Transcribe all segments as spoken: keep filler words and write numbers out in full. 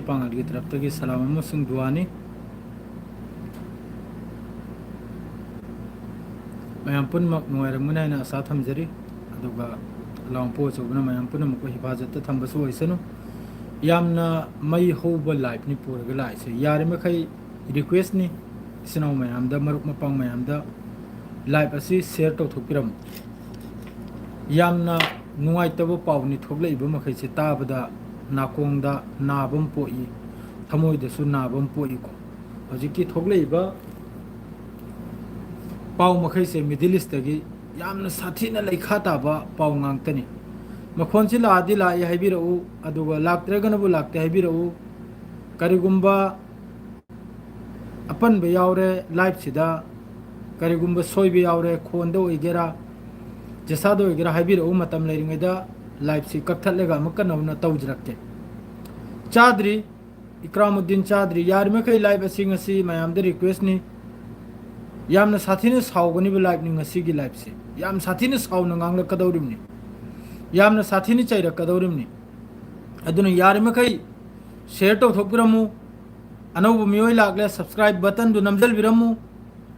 ꯄꯥꯡꯒꯜꯒꯤ ꯇꯔꯞꯇꯒꯤ ꯁꯂꯥꯝ ꯑꯃꯁꯨꯡ ꯗꯨꯋꯥꯅꯤ꯫ ꯃꯌꯥꯝ ꯄꯨꯝꯅꯃꯛ ꯅꯨꯡꯉꯥꯏꯔꯝꯒꯅꯤ ꯍꯥꯏꯅ ꯑꯁꯥ ꯊꯝꯖꯔꯤ꯫ ꯑꯗꯨꯒ ꯂꯥꯎꯄꯣ ꯑꯆꯧꯕꯅ ꯃꯌꯥꯝ ꯄꯨꯝꯅꯃꯛꯄꯨ ꯍꯤꯐꯥꯖꯠꯇ ꯊꯝꯕꯁꯨ ꯑꯣꯏꯁꯅꯨ꯫ ꯌꯥꯝꯅ ꯃꯩ ꯍꯧꯕ liveꯅꯤ ꯄꯨꯔꯒ ꯂꯥꯛꯏꯁꯦ꯫ ꯌꯥꯔꯤꯃꯈꯩ requestꯅꯤ, ꯏꯆꯤꯟ ꯏꯅꯥꯎ ꯃꯌꯥꯝꯗ, ꯃꯔꯨꯞ ꯃꯄꯥꯡ ꯃꯌꯥꯝꯗ live ꯑꯁꯤ share ꯇꯧꯊꯣꯛꯄꯤꯔꯝꯃꯨ꯫ ꯌꯥꯝꯅ ꯅꯨꯡꯉꯥꯏꯇꯕ ꯄꯥꯎꯅꯤ ꯊꯣꯛꯂꯛꯏꯕ ꯃꯈꯩꯁꯦ ꯇꯥꯕꯗ ꯅꯥꯀꯣꯡꯗ ꯅꯥꯕ ꯑꯃ ꯄꯣꯛꯏ, ꯊꯃꯣꯏꯗꯁꯨ ꯅꯥꯕ ꯑꯃ ꯄꯣꯛꯏꯀꯣ꯫ ꯍꯧꯖꯤꯛꯀꯤ ꯊꯣꯛꯂꯛꯏꯕ ꯄꯥꯎ ꯃꯈꯩꯁꯦ Middle Eastꯇꯒꯤ ꯌꯥꯝꯅ ꯁꯥꯊꯤꯅ ꯂꯩꯈꯥ ꯇꯥꯕ ꯄꯥꯎ ꯉꯥꯛꯇꯅꯤ꯫ ꯃꯈꯣꯟꯁꯤ ꯂꯥꯛꯑꯗꯤ ꯂꯥꯛꯏ ꯍꯥꯏꯕꯤꯔꯛꯎ, ꯑꯗꯨꯒ ꯂꯥꯛꯇ꯭ꯔꯒꯅꯕꯨ ꯂꯥꯛꯇꯦ ꯍꯥꯏꯕꯤꯔꯛꯎ꯫ ꯀꯔꯤꯒꯨꯝꯕ ꯑꯄꯟꯕ ꯌꯥꯎꯔꯦ liveꯁꯤꯗ, ꯀꯔꯤꯒꯨꯝꯕ ꯁꯣꯏꯕ ꯌꯥꯎꯔꯦ, ꯈꯣꯟꯗ ꯑꯣꯏꯒꯦꯔꯥ, ꯖꯦꯁꯥꯗ ꯑꯣꯏꯒꯦꯔꯥ, ꯍꯥꯏꯕꯤꯔꯛꯎ꯫ ꯃꯇꯝ ꯂꯩꯔꯤꯉꯩꯗ liveꯁꯤ ꯀꯛꯊꯠꯂꯒ ꯑꯃꯨꯛꯀ ꯅꯧꯅ ꯇꯧꯖꯔꯛꯀꯦ꯫ ꯆꯥꯗ꯭ꯔꯤ, ꯏꯀ꯭ꯔꯥꯃꯨꯗꯤꯟ ꯆꯥꯗ꯭ꯔꯤ꯫ ꯌꯥꯔꯤꯃꯈꯩ live ꯑꯁꯤ ꯉꯁꯤ ꯃꯌꯥꯝꯗ requestꯅꯤ꯫ ꯌꯥꯝꯅ ꯁꯥꯊꯤꯅ ꯁꯥꯎꯒꯅꯤꯕ liveꯅꯤ ꯉꯁꯤꯒꯤ liveꯁꯤ꯫ ꯌꯥꯝ ꯁꯥꯊꯤꯅ ꯁꯥꯎꯅ ꯉꯥꯡꯂꯛꯀꯗꯧꯔꯤꯕꯅꯤ, ꯌꯥꯝꯅ ꯁꯥꯊꯤꯅ ꯆꯩꯔꯛꯀꯗꯧꯔꯤꯕꯅꯤ꯫ ꯑꯗꯨꯅ ꯌꯥꯔꯤꯃꯈꯩ share ꯇꯧꯊꯣꯛꯄꯤꯔꯝꯃꯨ꯫ ꯑꯅꯧꯕ ꯃꯤꯑꯣꯏ ꯂꯥꯛꯂꯦ, subscribe buttonꯗꯨ ꯅꯝꯖꯜꯕꯤꯔꯝꯃꯨ꯫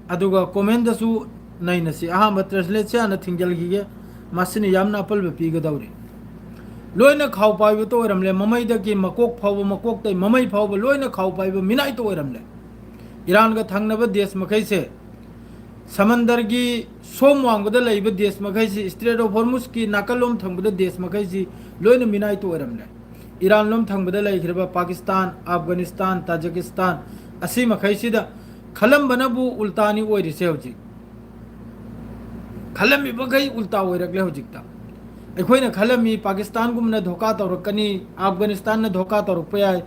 ꯑꯗꯨꯒ commentꯗꯁꯨ ꯅꯩꯅꯁꯤ꯫ ꯑꯍꯥꯟꯕ translateꯁꯦ ꯍꯥꯟꯅ ꯊꯤꯡꯖꯤꯜꯈꯤꯒꯦ, ꯃꯁꯤꯅ ꯌꯥꯝꯅ ꯑꯄꯜꯕ ꯄꯤꯒꯗꯧꯔꯤ꯫ ꯂꯣꯏꯅ ꯈꯥꯎ ꯄꯥꯏꯕꯇ ꯑꯣꯏꯔꯝꯂꯦ, ꯃꯃꯩꯗꯒꯤ ꯃꯀꯣꯛ ꯐꯥꯎꯕ, ꯃꯀꯣꯛꯇꯩ ꯃꯃꯩ ꯐꯥꯎꯕ ꯂꯣꯏꯅ ꯈꯥꯎ ꯄꯥꯏꯕ ꯃꯤꯅꯥꯏꯇ ꯑꯣꯏꯔꯝꯂꯦ꯫ ꯏꯔꯥꯟꯒ ꯊꯪꯅꯕ ꯗꯦꯁ ꯃꯈꯩꯁꯦ, ꯁꯃꯟꯗꯔꯒꯤ ꯁꯣꯝ ꯋꯥꯡꯕꯗ ꯂꯩꯕ ꯗꯦꯁ ꯃꯈꯩꯁꯤ, Strait of Hormuzꯀꯤ ꯅꯥꯀꯜꯂꯣꯝ ꯊꯪꯕꯗ ꯗꯦꯁ ꯃꯈꯩꯁꯤ ꯂꯣꯏꯅ ꯃꯤꯅꯥꯏꯇ ꯑꯣꯏꯔꯝꯂꯦ꯫ ꯏꯔꯥꯟ ꯂꯣꯝ ꯊꯪꯕꯗ ꯂꯩꯈ꯭ꯔꯤꯕ ꯄꯥꯀꯤꯁꯇꯥꯟ, ꯑꯐꯒꯥꯅꯤꯁꯇꯥꯟ, ꯇꯥꯖꯤꯀꯤꯁꯇꯥꯟ ꯑꯁꯤ ꯃꯈꯩꯁꯤꯗ ꯈꯜꯂꯝꯕꯅꯕꯨ ꯎꯜꯇꯥꯅꯤ ꯑꯣꯏꯔꯤꯁꯦ ꯍꯧꯖꯤꯛ꯫ ꯈꯜꯂꯝꯃꯤꯕꯈꯩ ꯎꯜꯇꯥ ꯑꯣꯏꯔꯛꯂꯦ ꯍꯧꯖꯤꯛꯇ꯫ ꯑꯩꯈꯣꯏꯅ ꯈꯜꯂꯝꯃꯤ ꯄꯥꯀꯤꯁꯇꯥꯟꯒꯨꯝꯕꯅ ꯙꯣꯀꯥ ꯇꯧꯔꯛꯀꯅꯤ, ꯑꯐꯒꯥꯅꯤꯁꯇꯥꯟꯅ ꯙꯣꯀꯥ ꯇꯧꯔꯛꯄ ꯌꯥꯏ,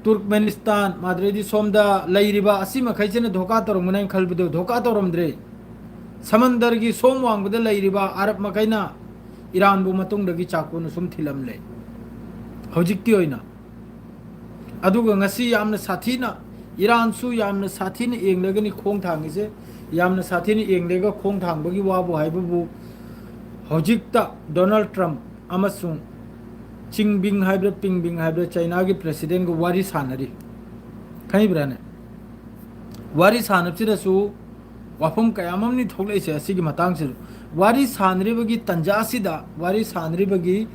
ꯇꯨꯔꯀꯃꯦꯅꯤꯁꯇꯥꯟ, ꯃꯥꯗ꯭ꯔꯦꯗꯤ ꯁꯣꯝꯗ ꯂꯩꯔꯤꯕ ꯑꯁꯤ ꯃꯈꯩꯁꯤꯅ ꯙꯣꯀꯥ ꯇꯧꯔꯝꯒꯅꯤ ꯍꯥꯏꯅ ꯈꯜꯕꯗꯨ ꯙꯣꯀꯥ ꯇꯧꯔꯝꯗ꯭ꯔꯦ꯫ ꯁꯃꯟꯗꯔꯒꯤ ꯁꯣꯝ ꯋꯥꯡꯕꯗ ꯂꯩꯔꯤꯕ ꯑꯔꯕ ꯃꯈꯩꯅ ꯏꯔꯥꯟꯕꯨ ꯃꯇꯨꯡꯗꯒꯤ ꯆꯥꯛꯄꯅ ꯁꯨꯝ ꯊꯤꯜꯂꯝꯂꯦ ꯍꯧꯖꯤꯛꯀꯤ ꯑꯣꯏꯅ꯫ ꯑꯗꯨꯒ ꯉꯁꯤ ꯌꯥꯝꯅ ꯁꯥꯊꯤꯅ, ꯏꯔꯥꯟꯁꯨ ꯌꯥꯝꯅ ꯁꯥꯊꯤꯅ ꯌꯦꯡꯂꯒꯅꯤ ꯈꯣꯡ ꯊꯥꯡꯉꯤꯁꯦ꯫ ꯌꯥꯝꯅ ꯁꯥꯊꯤꯅ ꯌꯦꯡꯂꯒ ꯈꯣꯡ ꯊꯥꯡꯕꯒꯤ ꯋꯥꯕꯨ ꯍꯥꯏꯕꯕꯨ, ꯍꯧꯖꯤꯛꯇ ꯗꯣꯅꯥꯜꯗ ꯇ꯭ꯔꯝꯞ ꯑꯃꯁꯨꯡ ꯆꯤꯡꯕꯤꯡ ꯍꯥꯏꯕ꯭ꯔꯥ, ꯄꯤꯡꯕꯤꯡ ꯍꯥꯏꯕ꯭ꯔꯥ, ꯆꯩꯅꯥꯒꯤ ꯄ꯭ꯔꯦꯁꯤꯗꯦꯟꯒ ꯋꯥꯔꯤ ꯁꯥꯟꯅꯔꯤ꯫ ꯈꯪꯉꯤꯕ꯭ꯔꯥꯅꯦ? ꯋꯥꯔꯤ ꯁꯥꯟꯅꯕꯁꯤꯗꯁꯨ ꯋꯥꯐꯝ ꯀꯌꯥ ꯑꯃꯅꯤ ꯊꯣꯛꯂꯛꯏꯁꯦ ꯑꯁꯤꯒꯤ ꯃꯇꯥꯡꯁꯤꯗ꯫ ꯋꯥꯔꯤ ꯁꯥꯟꯅꯔꯤꯕꯒꯤ ꯇꯟꯖꯥꯁꯤꯗ, ꯋꯥꯔꯤ ꯁꯥꯟꯅꯔꯤꯕꯒꯤ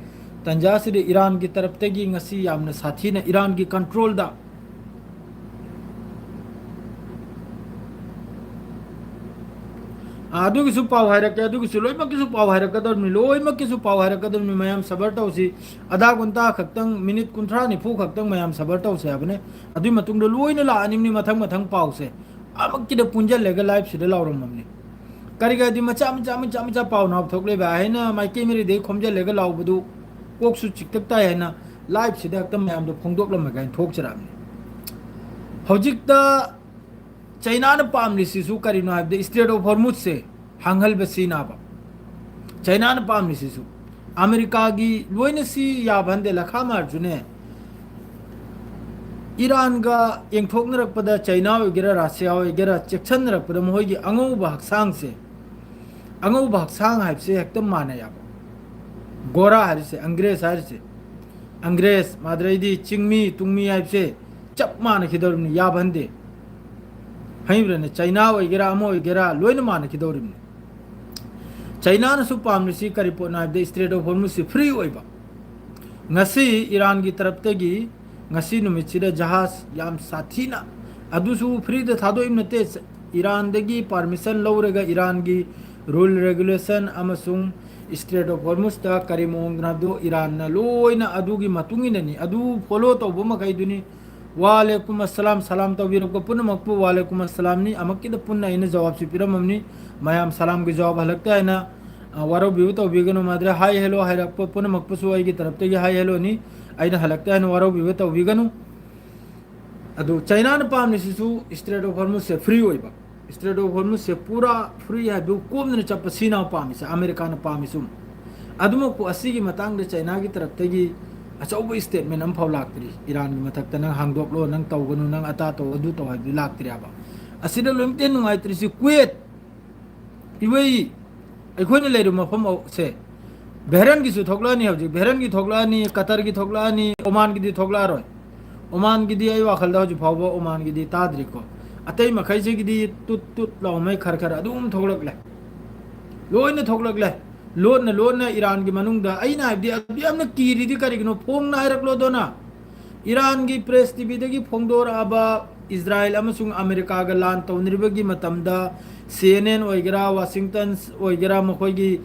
ꯇꯟꯖꯥꯁꯤꯗ ꯏꯔꯥꯟꯒꯤ ꯇꯔꯞꯇꯒꯤ ꯉꯁꯤ ꯌꯥꯝꯅ ꯁꯥꯊꯤꯅ ꯏꯔꯥꯟꯒꯤ ꯀꯟꯇ꯭ꯔꯣꯜꯗ ꯑꯥ, ꯑꯗꯨꯒꯤꯁꯨ ꯄꯥꯎ ꯍꯥꯏꯔꯛꯀꯦ, ꯑꯗꯨꯒꯤꯁꯨ ꯂꯣꯏꯅꯃꯛꯀꯤꯁꯨ ꯄꯥꯎ ꯍꯥꯏꯔꯛꯀꯗꯕꯅꯤ, ꯂꯣꯏꯅꯃꯛꯀꯤꯁꯨ ꯄꯥꯎ ꯍꯥꯏꯔꯛꯀꯗꯕꯅꯤ꯫ ꯃꯌꯥꯝ ꯁꯕꯔ ꯇꯧꯁꯤ꯫ ꯑꯙꯥ ꯒꯨꯟꯇꯥ ꯈꯛꯇꯪ, ꯃꯤꯅꯤꯠ ꯀꯨꯟꯊ꯭ꯔꯥ ꯅꯤꯐꯨ ꯈꯛꯇꯪ ꯃꯌꯥꯝ ꯁꯕꯔ ꯇꯧꯁꯦ ꯍꯥꯏꯕꯅꯦ꯫ ꯑꯗꯨꯒꯤ ꯃꯇꯨꯡꯗ ꯂꯣꯏꯅ ꯂꯥꯛꯑꯅꯤꯕꯅꯤ ꯃꯊꯪ ꯃꯊꯪ ꯄꯥꯎꯁꯦ꯫ ꯑꯃꯛꯀꯤꯗ ꯄꯨꯟꯁꯤꯜꯂꯒ ꯂꯥꯏꯐꯁꯤꯗ ꯂꯥꯎꯔꯝꯃꯕꯅꯤ꯫ ꯀꯔꯤꯒꯗꯤ ꯃꯆꯥ ꯃꯆꯥ ꯃꯆꯥ ꯃꯆꯥ ꯄꯥꯎ ꯅꯥꯎ ꯊꯣꯛꯂꯦꯕ ꯍꯥꯏꯅ ꯃꯥꯏꯀꯩ ꯃꯔꯤꯗꯩ ꯈꯣꯝꯖꯤꯜꯂꯒ ꯂꯥꯎꯕꯗꯨ ꯀꯣꯛꯁꯨ ꯆꯤꯛꯇꯛ ꯇꯥꯏ ꯍꯥꯏꯅ ꯂꯥꯏꯐꯁꯤꯗ ꯍꯦꯛꯇ ꯃꯌꯥꯝꯗꯣ ꯐꯣꯡꯗꯣꯛꯂꯝꯃꯒ ꯍꯥꯏꯅ ꯊꯣꯛꯆꯔꯛꯑꯕꯅꯤ꯫ ꯍꯧꯖꯤꯛꯇ ꯆꯩꯅꯥꯅ ꯄꯥꯝꯂꯤꯁꯤꯁꯨ ꯀꯔꯤꯅꯣ ꯍꯥꯏꯕꯗ ꯏꯁꯇ꯭ꯔꯦꯠ ꯑꯣꯐ ꯍꯣꯔꯃꯨꯖꯁꯦ ꯍꯥꯡꯍꯜꯕ ꯁꯤꯅꯥꯕ꯫ ꯆꯩꯅꯥꯅ ꯄꯥꯝꯂꯤꯁꯤꯁꯨ ꯑꯃꯦꯔꯤꯀꯥꯒꯤ ꯂꯣꯏꯅ ꯁꯤ ꯌꯥꯕ ꯍꯟꯗꯦ ꯂꯈꯥ ꯃꯥꯔꯁꯨꯅꯦ꯫ ꯏꯔꯥꯟꯒ ꯌꯦꯡꯊꯣꯛꯅꯔꯛꯄꯗ ꯆꯩꯅꯥ ꯑꯣꯏꯒꯦꯔꯥ ꯔꯁꯤꯌꯥ ꯑꯣꯏꯒꯦꯔꯥ ꯆꯦꯛꯁꯤꯟꯅꯔꯛꯄꯗ ꯃꯈꯣꯏꯒꯤ ꯑꯉꯧꯕ ꯍꯛꯆꯥꯡꯁꯦ, ꯑꯉꯧꯕ ꯍꯛꯆꯥꯡ ꯍꯥꯏꯕꯁꯦ ꯍꯦꯛꯇ ꯃꯥꯟꯅꯩꯌꯦꯕ꯫ ꯒꯣꯔꯥ ꯍꯥꯏꯔꯤꯁꯦ, ꯑꯪꯒ꯭ꯔꯦꯖ ꯍꯥꯏꯔꯤꯁꯦ, ꯑꯪꯒ꯭ꯔꯦꯖ ꯃꯥꯗ꯭ꯔꯩꯗꯤ ꯆꯤꯡꯃꯤ ꯇꯨꯡꯃꯤ ꯍꯥꯏꯕꯁꯦ ꯆꯞ ꯃꯥꯟꯅꯈꯤꯗꯧꯔꯤꯕꯅꯤ, ꯌꯥꯕ ꯍꯟꯗꯦ꯫ ꯍꯩꯕ꯭ꯔꯅꯦ? ꯆꯩꯅꯥ ꯑꯣꯏꯒꯦꯔꯥ ꯑꯃ ꯑꯣꯏꯒꯦꯔꯥ ꯂꯣꯏꯅ ꯃꯥꯟꯅꯈꯤꯗꯧꯔꯤꯕꯅꯤ꯫ ꯆꯩꯅꯥꯅꯁꯨ ꯄꯥꯝꯂꯤꯁꯤ ꯀꯔꯤ ꯄꯣꯠꯅꯣ ꯍꯥꯏꯕꯗ ꯏꯁꯇ꯭ꯔꯦꯠ ꯑꯣꯐ ꯍꯣꯔꯃꯨꯖꯁꯤ ꯐ꯭ꯔꯤ ꯑꯣꯏꯕ꯫ ꯉꯁꯤ ꯏꯔꯥꯟꯒꯤ ꯇꯔꯞꯇꯒꯤ ꯉꯁꯤ ꯅꯨꯃꯤꯠꯁꯤꯗ ꯖꯍꯥꯖ ꯌꯥꯝ ꯁꯥꯊꯤꯅ, ꯑꯗꯨꯁꯨ ꯐ꯭ꯔꯤꯗ ꯊꯥꯗꯣꯛꯏꯕ ꯅꯠꯇꯦ, ꯏꯔꯥꯟꯗꯒꯤ ꯄꯥꯔꯃꯤꯁꯟ ꯂꯧꯔꯒ ꯏꯔꯥꯟꯒꯤ ꯔꯨꯜ ꯔꯦꯒꯨꯂꯦꯁꯟ ꯑꯃꯁꯨꯡ ꯏꯁꯇ꯭ꯔꯦꯠ ꯑꯣꯐ ꯍꯣꯔꯃꯨꯖꯇ ꯀꯔꯤ ꯃꯑꯣꯡꯗꯅꯣ ꯍꯥꯏꯕꯗꯨ ꯏꯔꯥꯟꯅ ꯂꯣꯏꯅ ꯑꯗꯨꯒꯤ ꯃꯇꯨꯡ ꯏꯟꯅꯅꯤ, ꯑꯗꯨ ꯐꯣꯂꯣ ꯇꯧꯕ ꯃꯈꯩꯗꯨꯅꯤ꯫ ꯋꯥꯂꯦꯀꯨꯝ ꯑꯁꯂꯥꯝ, ꯁꯂꯥꯝ ꯇꯧꯕꯤꯔꯛꯄ ꯄꯨꯝꯅꯃꯛꯄꯨ ꯋꯥꯂꯦꯀꯨꯝ ꯑꯁꯂꯥꯝꯅꯤ꯫ ꯑꯃꯛꯀꯤꯗ ꯄꯨꯟꯅ ꯑꯩꯅ ꯖꯋꯥꯕꯁꯤ ꯄꯤꯔꯝꯃꯕꯅꯤ꯫ ꯃꯌꯥꯝ ꯁꯂꯥꯝꯒꯤ ꯖꯋꯥꯕ ꯍꯜꯂꯛꯇꯦ ꯍꯥꯏꯅ, ꯑ, ꯋꯥꯔꯧꯕꯤꯕ ꯇꯧꯕꯤꯒꯅꯨ꯫ ꯃꯥꯗ꯭ꯔꯦ ꯍꯥꯏ ꯍꯦꯂꯣ ꯍꯥꯏꯔꯛꯄ ꯄꯨꯝꯅꯃꯛꯄꯨꯁꯨ ꯑꯩꯒꯤ ꯇꯔꯞꯇꯒꯤ ꯍꯥꯏ ꯍꯦꯂꯣꯅꯤ꯫ ꯑꯩꯅ ꯍꯜꯂꯛꯇꯦ ꯍꯥꯏꯅ ꯋꯥꯔꯧꯕꯤꯕ ꯇꯧꯕꯤꯒꯅꯨ꯫ ꯑꯗꯨ ꯆꯩꯅꯥꯅ ꯄꯥꯝꯃꯤꯁꯤꯁꯨ ꯏꯁꯇ꯭ꯔꯦꯠ ꯑꯣꯐ ꯍꯣꯔꯃꯨꯖꯁꯦ ꯐ꯭ꯔꯤ ꯑꯣꯏꯕ꯫ ꯏꯁꯇ꯭ꯔꯦꯠ ꯑꯣꯐ ꯍꯣꯔꯃꯨꯖꯁꯦ ꯄꯨꯔꯥ ꯐ꯭ꯔꯤ ꯍꯥꯏꯕꯗꯨ ꯀꯣꯝꯗꯅ ꯆꯠꯄ ꯁꯤꯅ ꯄꯥꯝꯃꯤꯁꯦ, ꯑꯃꯦꯔꯤꯀꯥꯅ ꯄꯥꯝꯃꯤꯁꯨ꯫ ꯑꯗꯨꯃꯛꯄꯨ ꯑꯁꯤꯒꯤ ꯃꯇꯥꯡꯗ ꯆꯩꯅꯥꯒꯤ ꯇꯔꯞꯇꯒꯤ ꯑꯆꯧꯕ ꯁ꯭ꯇꯦꯠꯃꯦꯟ ꯑꯃꯐꯥꯎ ꯂꯥꯛꯇ꯭ꯔꯤ꯫ ꯏꯔꯥꯟꯒꯤ ꯃꯊꯛꯇ ꯅꯪ ꯍꯥꯡꯗꯣꯛꯂꯣ, ꯅꯪ ꯇꯧꯒꯅꯨ, ꯅꯪ ꯑꯇꯥ ꯇꯧ, ꯑꯗꯨ ꯇꯧ ꯍꯥꯏꯕꯗꯨ ꯂꯥꯛꯇ꯭ꯔꯤ ꯍꯥꯏꯕ꯫ ꯑꯁꯤꯗ ꯂꯣꯏꯅꯃꯛꯇ ꯅꯨꯡꯉꯥꯏꯇ꯭ꯔꯤꯁꯤ ꯀꯨꯋꯦꯠ, ꯏꯋꯩ, ꯑꯩꯈꯣꯏꯅ ꯂꯩꯔꯤꯕ ꯃꯐꯝ ꯑꯁꯦ ꯕꯦꯍꯔꯦꯟꯒꯤꯁꯨ ꯊꯣꯛꯂꯛꯑꯅꯤ ꯍꯧꯖꯤꯛ, ꯕꯦꯍꯔꯦꯟꯒꯤ ꯊꯣꯛꯂꯛꯑꯅꯤ, ꯀꯇꯔꯒꯤ ꯊꯣꯛꯂꯛꯑꯅꯤ, ꯑꯣꯃꯥꯟꯒꯤꯗꯤ ꯊꯣꯛꯂꯛꯑꯔꯣꯏ꯫ ꯑꯣꯃꯥꯟꯒꯤꯗꯤ ꯑꯩ ꯋꯥꯈꯜꯗ ꯍꯧꯖꯤꯛ ꯐꯥꯎꯕ ꯑꯣꯃꯥꯟꯒꯤꯗꯤ ꯇꯥꯗ꯭ꯔꯤꯀꯣ꯫ ꯑꯇꯩ ꯃꯈꯩꯁꯤꯒꯤꯗꯤ ꯇꯨꯠ ꯇꯨꯠ ꯂꯥꯎꯃꯩ ꯈꯔ ꯈꯔ ꯑꯗꯨꯝ ꯊꯣꯛꯂꯛꯂꯦ, ꯂꯣꯏꯅ ꯊꯣꯛꯂꯛꯂꯦ꯫ ꯂꯣꯟꯅ ꯂꯣꯟꯅ ꯏꯔꯥꯟꯒꯤ ꯃꯅꯨꯡꯗ, ꯑꯩꯅ ꯍꯥꯏꯕꯗꯤ ꯑꯗꯨ ꯌꯥꯝꯅ ꯀꯤꯔꯤꯗꯤ ꯀꯔꯤꯒꯤꯅꯣ? ꯐꯣꯡꯅ ꯍꯥꯏꯔꯛꯂꯣꯗꯅ꯫ ꯏꯔꯥꯟꯒꯤ ꯄ꯭ꯔꯦꯁ ꯇꯤꯚꯤꯗꯒꯤ ꯐꯣꯡꯗꯣꯔꯛꯑꯕ ꯏꯖꯔꯥꯏꯜ ꯑꯃꯁꯨꯡ ꯑꯃꯦꯔꯤꯀꯥꯒ ꯂꯥꯟ ꯇꯧꯅꯔꯤꯕꯒꯤ ꯃꯇꯝꯗ ꯁꯤ ꯑꯦꯟ ꯑꯦꯟ ꯑꯣꯏꯒꯦꯔꯥ, ꯋꯥꯁꯤꯡꯇꯟ ꯑꯣꯏꯒꯦꯔꯥ, ꯃꯈꯣꯏꯒꯤ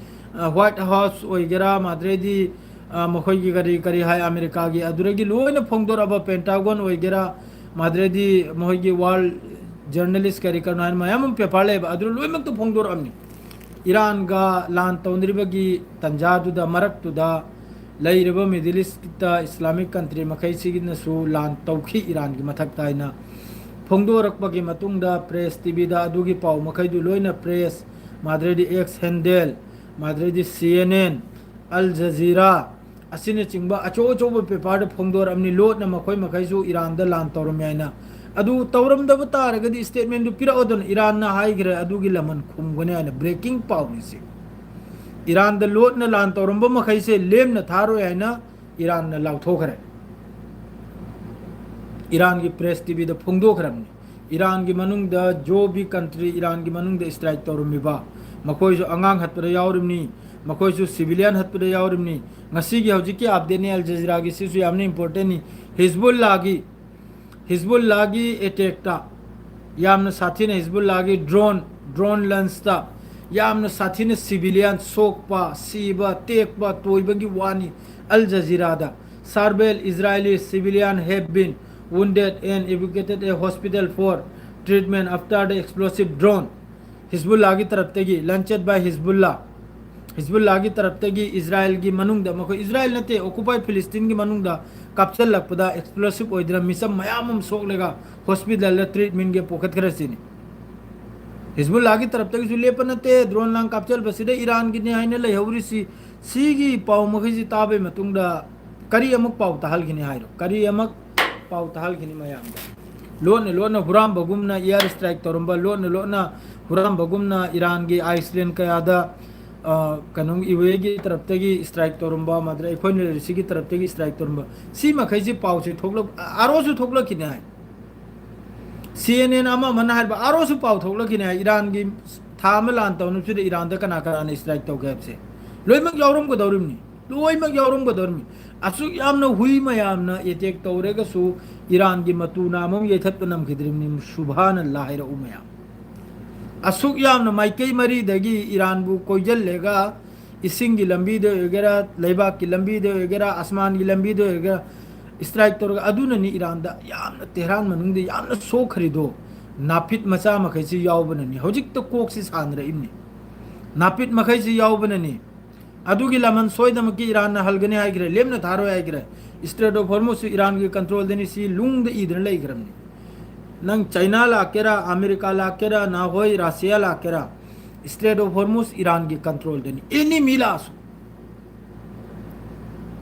ꯋꯥꯏꯠ ꯍꯥꯎꯁ ꯑꯣꯏꯒꯦꯔꯥ, ꯃꯥꯗ꯭ꯔꯦꯗꯤ ꯃꯈꯣꯏꯒꯤ ꯀꯔꯤ ꯀꯔꯤ ꯍꯥꯏ ꯑꯃꯦꯔꯤꯀꯥꯒꯤ, ꯑꯗꯨꯗꯒꯤ ꯂꯣꯏꯅ ꯐꯣꯡꯗꯣꯔꯛꯑꯕ ꯄꯦꯟꯇꯥꯒꯣꯟ ꯑꯣꯏꯒꯦꯔꯥ, ꯃꯥꯗ꯭ꯔꯦꯗꯤ ꯃꯈꯣꯏꯒꯤ ꯋꯥꯔꯜ ꯖꯔꯅꯦꯂꯤꯁ ꯀꯔꯤ ꯀꯔꯤꯅꯣ ꯍꯥꯏꯅ ꯃꯌꯥꯝ ꯑꯃ ꯄꯦꯄꯔ ꯂꯩꯕ, ꯑꯗꯨ ꯂꯣꯏꯅꯃꯛꯇ ꯐꯣꯡꯗꯣꯔꯛꯑꯕꯅꯤ꯫ ꯏꯔꯥꯟꯒ ꯂꯥꯟ ꯇꯧꯅꯔꯤꯕꯒꯤ ꯇꯟꯖꯥꯗꯨꯗ, ꯃꯔꯛꯇꯨꯗ ꯂꯩꯔꯤꯕ ꯃꯤꯗꯜ ꯏꯁꯇ ꯏꯁꯂꯥꯃꯤꯛ ꯀꯟꯇ꯭ꯔꯤ ꯃꯈꯩꯁꯤꯅꯁꯨ ꯂꯥꯟ ꯇꯧꯈꯤ ꯏꯔꯥꯟꯒꯤ ꯃꯊꯛꯇ ꯍꯥꯏꯅ ꯐꯣꯡꯗꯣꯔꯛꯄꯒꯤ ꯃꯇꯨꯡꯗ ꯄ꯭ꯔꯦꯁ ꯇꯤꯚꯤꯗ ꯑꯗꯨꯒꯤ ꯄꯥꯎ ꯃꯈꯩꯗꯨ ꯂꯣꯏꯅ ꯄ꯭ꯔꯦꯁ, ꯃꯥꯗ꯭ꯔꯦꯗꯤ ꯑꯦꯛꯁ ꯍꯦꯟꯗꯦꯜ, ꯃꯥꯗ꯭ꯔꯦꯗꯤ ꯁꯤ ꯑꯦꯟ ꯑꯦꯟ, ꯑꯜ ꯖꯖꯤꯔꯥ ꯑꯁꯤꯅꯆꯤꯡꯕ ꯑꯆꯧ ꯑꯆꯧꯕ ꯄꯦꯄꯔꯗ ꯐꯣꯡꯗꯣꯔꯛꯑꯕꯅꯤ꯫ ꯂꯣꯠꯅ ꯃꯈꯣꯏ ꯃꯈꯩꯁꯨ ꯏꯔꯥꯟꯗ ꯂꯥꯟ ꯇꯧꯔꯝꯃꯤ ꯍꯥꯏꯅ꯫ ꯑꯗꯨ ꯇꯧꯔꯝꯗꯕ ꯇꯥꯔꯒꯗꯤ ꯁ꯭ꯇꯦꯠꯃꯦꯟꯗꯨ ꯄꯤꯔꯛꯑꯣꯗꯅ꯫ ꯏꯔꯥꯟꯅ ꯍꯥꯏꯈ꯭ꯔꯦ ꯑꯗꯨꯒꯤ ꯂꯃꯟ ꯈꯨꯝꯒꯅꯤ ꯍꯥꯏꯅ꯫ ꯕ꯭ꯔꯦꯀꯤꯡ ꯄꯥꯎꯅꯤ ꯁꯤ꯫ ꯏꯔꯥꯟꯗ ꯂꯣꯠꯅ ꯂꯥꯟ ꯇꯧꯔꯝꯕ ꯃꯈꯩꯁꯦ ꯂꯦꯝꯅ ꯊꯥꯔꯣꯏ ꯍꯥꯏꯅ ꯏꯔꯥꯟꯅ ꯂꯥꯎꯊꯣꯛꯈ꯭ꯔꯦ꯫ ꯏꯔꯥꯟꯒꯤ ꯄ꯭ꯔꯦꯁ ꯇꯤꯚꯤꯗ ꯐꯣꯡꯗꯣꯛꯈ꯭ꯔꯕꯅꯤ꯫ ꯏꯔꯥꯟꯒꯤ ꯃꯅꯨꯡꯗ ꯖꯣ ꯕꯤ ꯀꯟꯇ꯭ꯔꯤ, ꯏꯔꯥꯟꯒꯤ ꯃꯅꯨꯡꯗ ꯁ꯭ꯇ꯭ꯔꯥꯏꯛ ꯇꯧꯔꯝꯃꯤꯕ, ꯃꯈꯣꯏꯁꯨ ꯑꯉꯥꯡ ꯍꯠꯄꯗ ꯌꯥꯎꯔꯤꯕꯅꯤ, ꯃꯈꯣꯏꯁꯨ ꯁꯤꯚꯤꯂꯤꯌꯟ ꯍꯠꯄꯗ ꯌꯥꯎꯔꯤꯕꯅꯤ꯫ ꯉꯁꯤꯒꯤ ꯍꯧꯖꯤꯛꯀꯤ ꯑꯞꯗꯦꯠꯅꯤ, ꯑꯜ ꯖꯖꯤꯔꯥꯒꯤ, ꯁꯤꯁꯨ ꯌꯥꯝꯅ ꯏꯝꯄꯣꯔꯇꯦꯟꯅꯤ꯫ ꯍꯤꯖꯕꯨꯜꯂꯥꯒꯤ, ꯍꯤꯖꯕꯨꯜꯂꯥꯒꯤ ꯑꯦꯇꯦꯛꯇ ꯌꯥꯝꯅ ꯁꯥꯊꯤꯅ, ꯍꯤꯖꯕꯨꯜꯂꯥꯒꯤ ꯗ꯭ꯔꯣꯟ, ꯗ꯭ꯔꯣꯟ ꯂꯟꯁꯇ ꯌꯥꯝꯅ ꯁꯥꯊꯤꯅ ꯁꯤꯚꯤꯂꯤꯌꯟ ꯁꯣꯛꯄ, ꯁꯤꯕ, ꯇꯦꯛꯄ, ꯇꯣꯏꯕꯒꯤ ꯋꯥꯅꯤ꯫ ꯑꯜ ꯖꯖꯤꯔꯥꯗ, several Israeli civilian have been wounded and evacuated a hospital for treatment after the explosive drone. ꯍꯤꯖꯕꯨꯜꯂꯥꯒꯤ ꯇꯔꯞꯇꯒꯤ, launched by ꯍꯤꯖꯕꯨꯜꯂꯥ, ꯍꯤꯖꯕꯨꯜꯂꯥꯒꯤ ꯇꯔꯞꯇꯒꯤ ꯏꯖꯔꯥꯏꯜꯒꯤ ꯃꯅꯨꯡꯗ, ꯃꯈꯣꯏ ꯏꯖꯔꯥꯏꯜ ꯅꯠꯇꯦ, ꯑꯣꯀꯨꯄꯥꯏ ꯐꯤꯂꯤꯁꯇꯤꯟꯒꯤ ꯃꯅꯨꯡꯗ ꯀꯥꯞꯁꯤꯜꯂꯛꯄꯗ ꯑꯦꯛꯁꯄ꯭ꯂꯣꯁꯤꯞ ꯑꯣꯏꯗꯨꯅ ꯃꯤꯆꯝ ꯃꯌꯥꯝ ꯑꯃ ꯁꯣꯛꯂꯒ ꯍꯣꯁꯄꯤꯇꯥꯜꯗ ꯇ꯭ꯔꯤꯠꯃꯦꯟꯒꯤ ꯄꯨꯈꯠꯈ꯭ꯔꯁꯤꯅꯤ꯫ ꯍꯤꯖꯕꯨꯜꯂꯥꯒꯤ ꯇꯔꯞꯇꯒꯤꯁꯨ ꯂꯦꯞꯄ ꯅꯠꯇꯦ, ꯗ꯭ꯔꯣꯟ ꯂꯥꯡ ꯀꯥꯞꯁꯤꯜꯂꯕꯁꯤꯗ ꯏꯔꯥꯟꯒꯤꯅꯤ ꯍꯥꯏꯅ ꯂꯩꯍꯧꯔꯤꯁꯤ꯫ ꯁꯤꯒꯤ ꯄꯥꯎ ꯃꯈꯩꯁꯤ ꯇꯥꯕꯒꯤ ꯃꯇꯨꯡꯗ ꯀꯔꯤ ꯑꯃꯨꯛ ꯄꯥꯎ ꯇꯥꯍꯟꯈꯤꯅꯤ ꯍꯥꯏꯔꯣ? ꯀꯔꯤ ꯑꯃꯨꯛ ꯄꯥꯎ ꯇꯥꯍꯟꯈꯤꯅꯤ ꯃꯌꯥꯝꯗ? ꯂꯣꯟꯅ ꯂꯣꯟꯅ ꯍꯨꯔꯥꯟꯕꯒꯨꯝꯅ ꯑꯦꯌꯔ ꯁ꯭ꯇ꯭ꯔꯥꯏꯛ ꯇꯧꯔꯝꯕ, ꯂꯣꯟꯅ ꯂꯣꯟꯅ ꯍꯨꯔꯥꯟꯕꯒꯨꯝꯅ ꯏꯔꯥꯟꯒꯤ ꯑꯥꯏꯁꯂꯦꯟ ꯀꯌꯥꯗ ꯑ, ꯀꯩꯅꯣ, ꯌꯨ ꯑꯦꯒꯤ ꯇꯔꯞꯇꯒꯤ ꯁ꯭ꯇ꯭ꯔꯥꯏꯛ ꯇꯧꯔꯝꯕ, ꯃꯗꯨꯗ ꯑꯩꯈꯣꯏꯅ ꯁꯤꯒꯤ ꯇꯔꯞꯇꯒꯤ ꯁ꯭ꯇ꯭ꯔꯥꯏꯛ ꯇꯧꯔꯝꯕ, ꯁꯤ ꯃꯈꯩꯁꯤ ꯄꯥꯎꯁꯦ ꯊꯣꯛꯂꯛ-, ꯑꯥꯔ ꯑꯣꯁꯨ ꯊꯣꯛꯂꯛꯈꯤꯅꯤ ꯍꯥꯏ꯫ ꯁꯤ ꯑꯦꯟ ꯑꯦꯟ ꯑꯃ ꯑꯃꯅ ꯍꯥꯏꯕ, ꯑꯥꯔ ꯑꯣꯁꯨ ꯄꯥꯎ ꯊꯣꯛꯂꯛꯈꯤꯅꯤ ꯍꯥꯏ, ꯏꯔꯥꯟꯒꯤ ꯊꯥ ꯑꯃ ꯂꯥꯟ ꯇꯧꯅꯕꯁꯤꯗ ꯏꯔꯥꯟꯗ ꯀꯅꯥ ꯀꯅꯥꯅ ꯁ꯭ꯇ꯭ꯔꯥꯏꯛ ꯇꯧꯒꯦ ꯍꯥꯏꯕꯁꯦ꯫ ꯂꯣꯏꯅꯃꯛ ꯌꯥꯎꯔꯝꯒꯗꯧꯔꯤꯕꯅꯤ, ꯂꯣꯏꯅꯃꯛ ꯌꯥꯎꯔꯝꯒꯗꯧꯔꯤꯕꯅꯤ꯫ ꯑꯁꯨꯛ ꯌꯥꯝꯅ ꯍꯨꯏ ꯃꯌꯥꯝꯅ ꯑꯦꯇꯦꯛ ꯇꯧꯔꯒꯁꯨ ꯏꯔꯥꯟꯒꯤ ꯃꯇꯨ ꯅꯥꯝꯃ ꯑꯃ ꯌꯩꯊꯠꯄ ꯉꯝꯈꯤꯗ꯭ꯔꯤꯕꯅꯤ꯫ ꯁꯨꯕꯍꯥꯅꯜꯂꯥ ꯍꯥꯏꯔꯛꯎ ꯃꯌꯥꯝ꯫ ꯑꯁꯨꯛ ꯌꯥꯝꯅ ꯃꯥꯏꯀꯩ ꯃꯔꯤꯗꯒꯤ ꯏꯔꯥꯟꯕꯨ ꯀꯣꯏꯁꯤꯜꯂꯒ, ꯏꯁꯤꯡꯒꯤ ꯂꯝꯕꯤꯗ ꯑꯣꯏꯒꯦꯔꯥ, ꯂꯩꯕꯥꯛꯀꯤ ꯂꯝꯕꯤꯗ ꯑꯣꯏꯒꯦꯔꯥ, ꯑꯁꯃꯥꯟꯒꯤ ꯂꯝꯕꯤꯗ ꯑꯣꯏꯒꯦꯔꯥ, ꯁ꯭ꯇ꯭ꯔꯥꯏꯛ ꯇꯧꯔꯒ, ꯑꯗꯨꯅꯅꯤ ꯏꯔꯥꯟꯗ ꯌꯥꯝꯅ, ꯇꯦꯍꯔꯥꯟ ꯃꯅꯨꯡꯗ ꯌꯥꯝꯅ ꯁꯣꯛꯈ꯭ꯔꯤꯗꯣ꯫ ꯅꯥꯄꯤꯠ ꯃꯆꯥ ꯃꯈꯩꯁꯤ ꯌꯥꯎꯕꯅꯅꯤ꯫ ꯍꯧꯖꯤꯛꯇ ꯀꯣꯛꯁꯤ ꯁꯥꯟꯅꯔꯛꯏꯕꯅꯤ꯫ ꯅꯥꯄꯤꯠ ꯃꯈꯩꯁꯤ ꯌꯥꯎꯕꯅꯅꯤ꯫ ꯑꯗꯨꯒꯤ ꯂꯃꯟ ꯁꯣꯏꯗꯅꯃꯛꯀꯤ ꯏꯔꯥꯟꯅ ꯍꯜꯒꯅꯤ ꯍꯥꯏꯈ꯭ꯔꯦ, ꯂꯦꯝꯅ ꯊꯥꯔꯣꯏ ꯍꯥꯏꯈ꯭ꯔꯦ꯫ ꯏꯁꯇ꯭ꯔꯦꯠ ꯑꯣꯐ ꯍꯣꯔꯃꯨꯖꯁꯨ ꯏꯔꯥꯟꯒꯤ ꯀꯟꯇ꯭ꯔꯣꯜꯗꯅꯤ, ꯁꯤ ꯂꯨꯡꯗ ꯏꯗꯅ ꯂꯩꯈ꯭ꯔꯕꯅꯤ꯫ ꯅꯪ ꯆꯥꯏꯅꯥ ꯂꯥꯛꯀꯦꯔꯥ, ꯑꯃꯦꯔꯤꯀꯥ ꯂꯥꯛꯀꯦꯔꯥ, ꯅꯍꯣꯏ ꯔꯁꯤꯌꯥ ꯂꯥꯛꯀꯦꯔꯥ, ꯏꯁꯇ꯭ꯔꯦꯠ ꯑꯣꯐ ꯍꯣꯔꯃꯨꯖ ꯏꯔꯥꯟꯒꯤ ꯀꯟꯇ꯭ꯔꯣꯜꯗꯅꯤ, ꯑꯦꯅꯤ ꯃꯤ ꯂꯥꯛꯑꯁꯨ꯫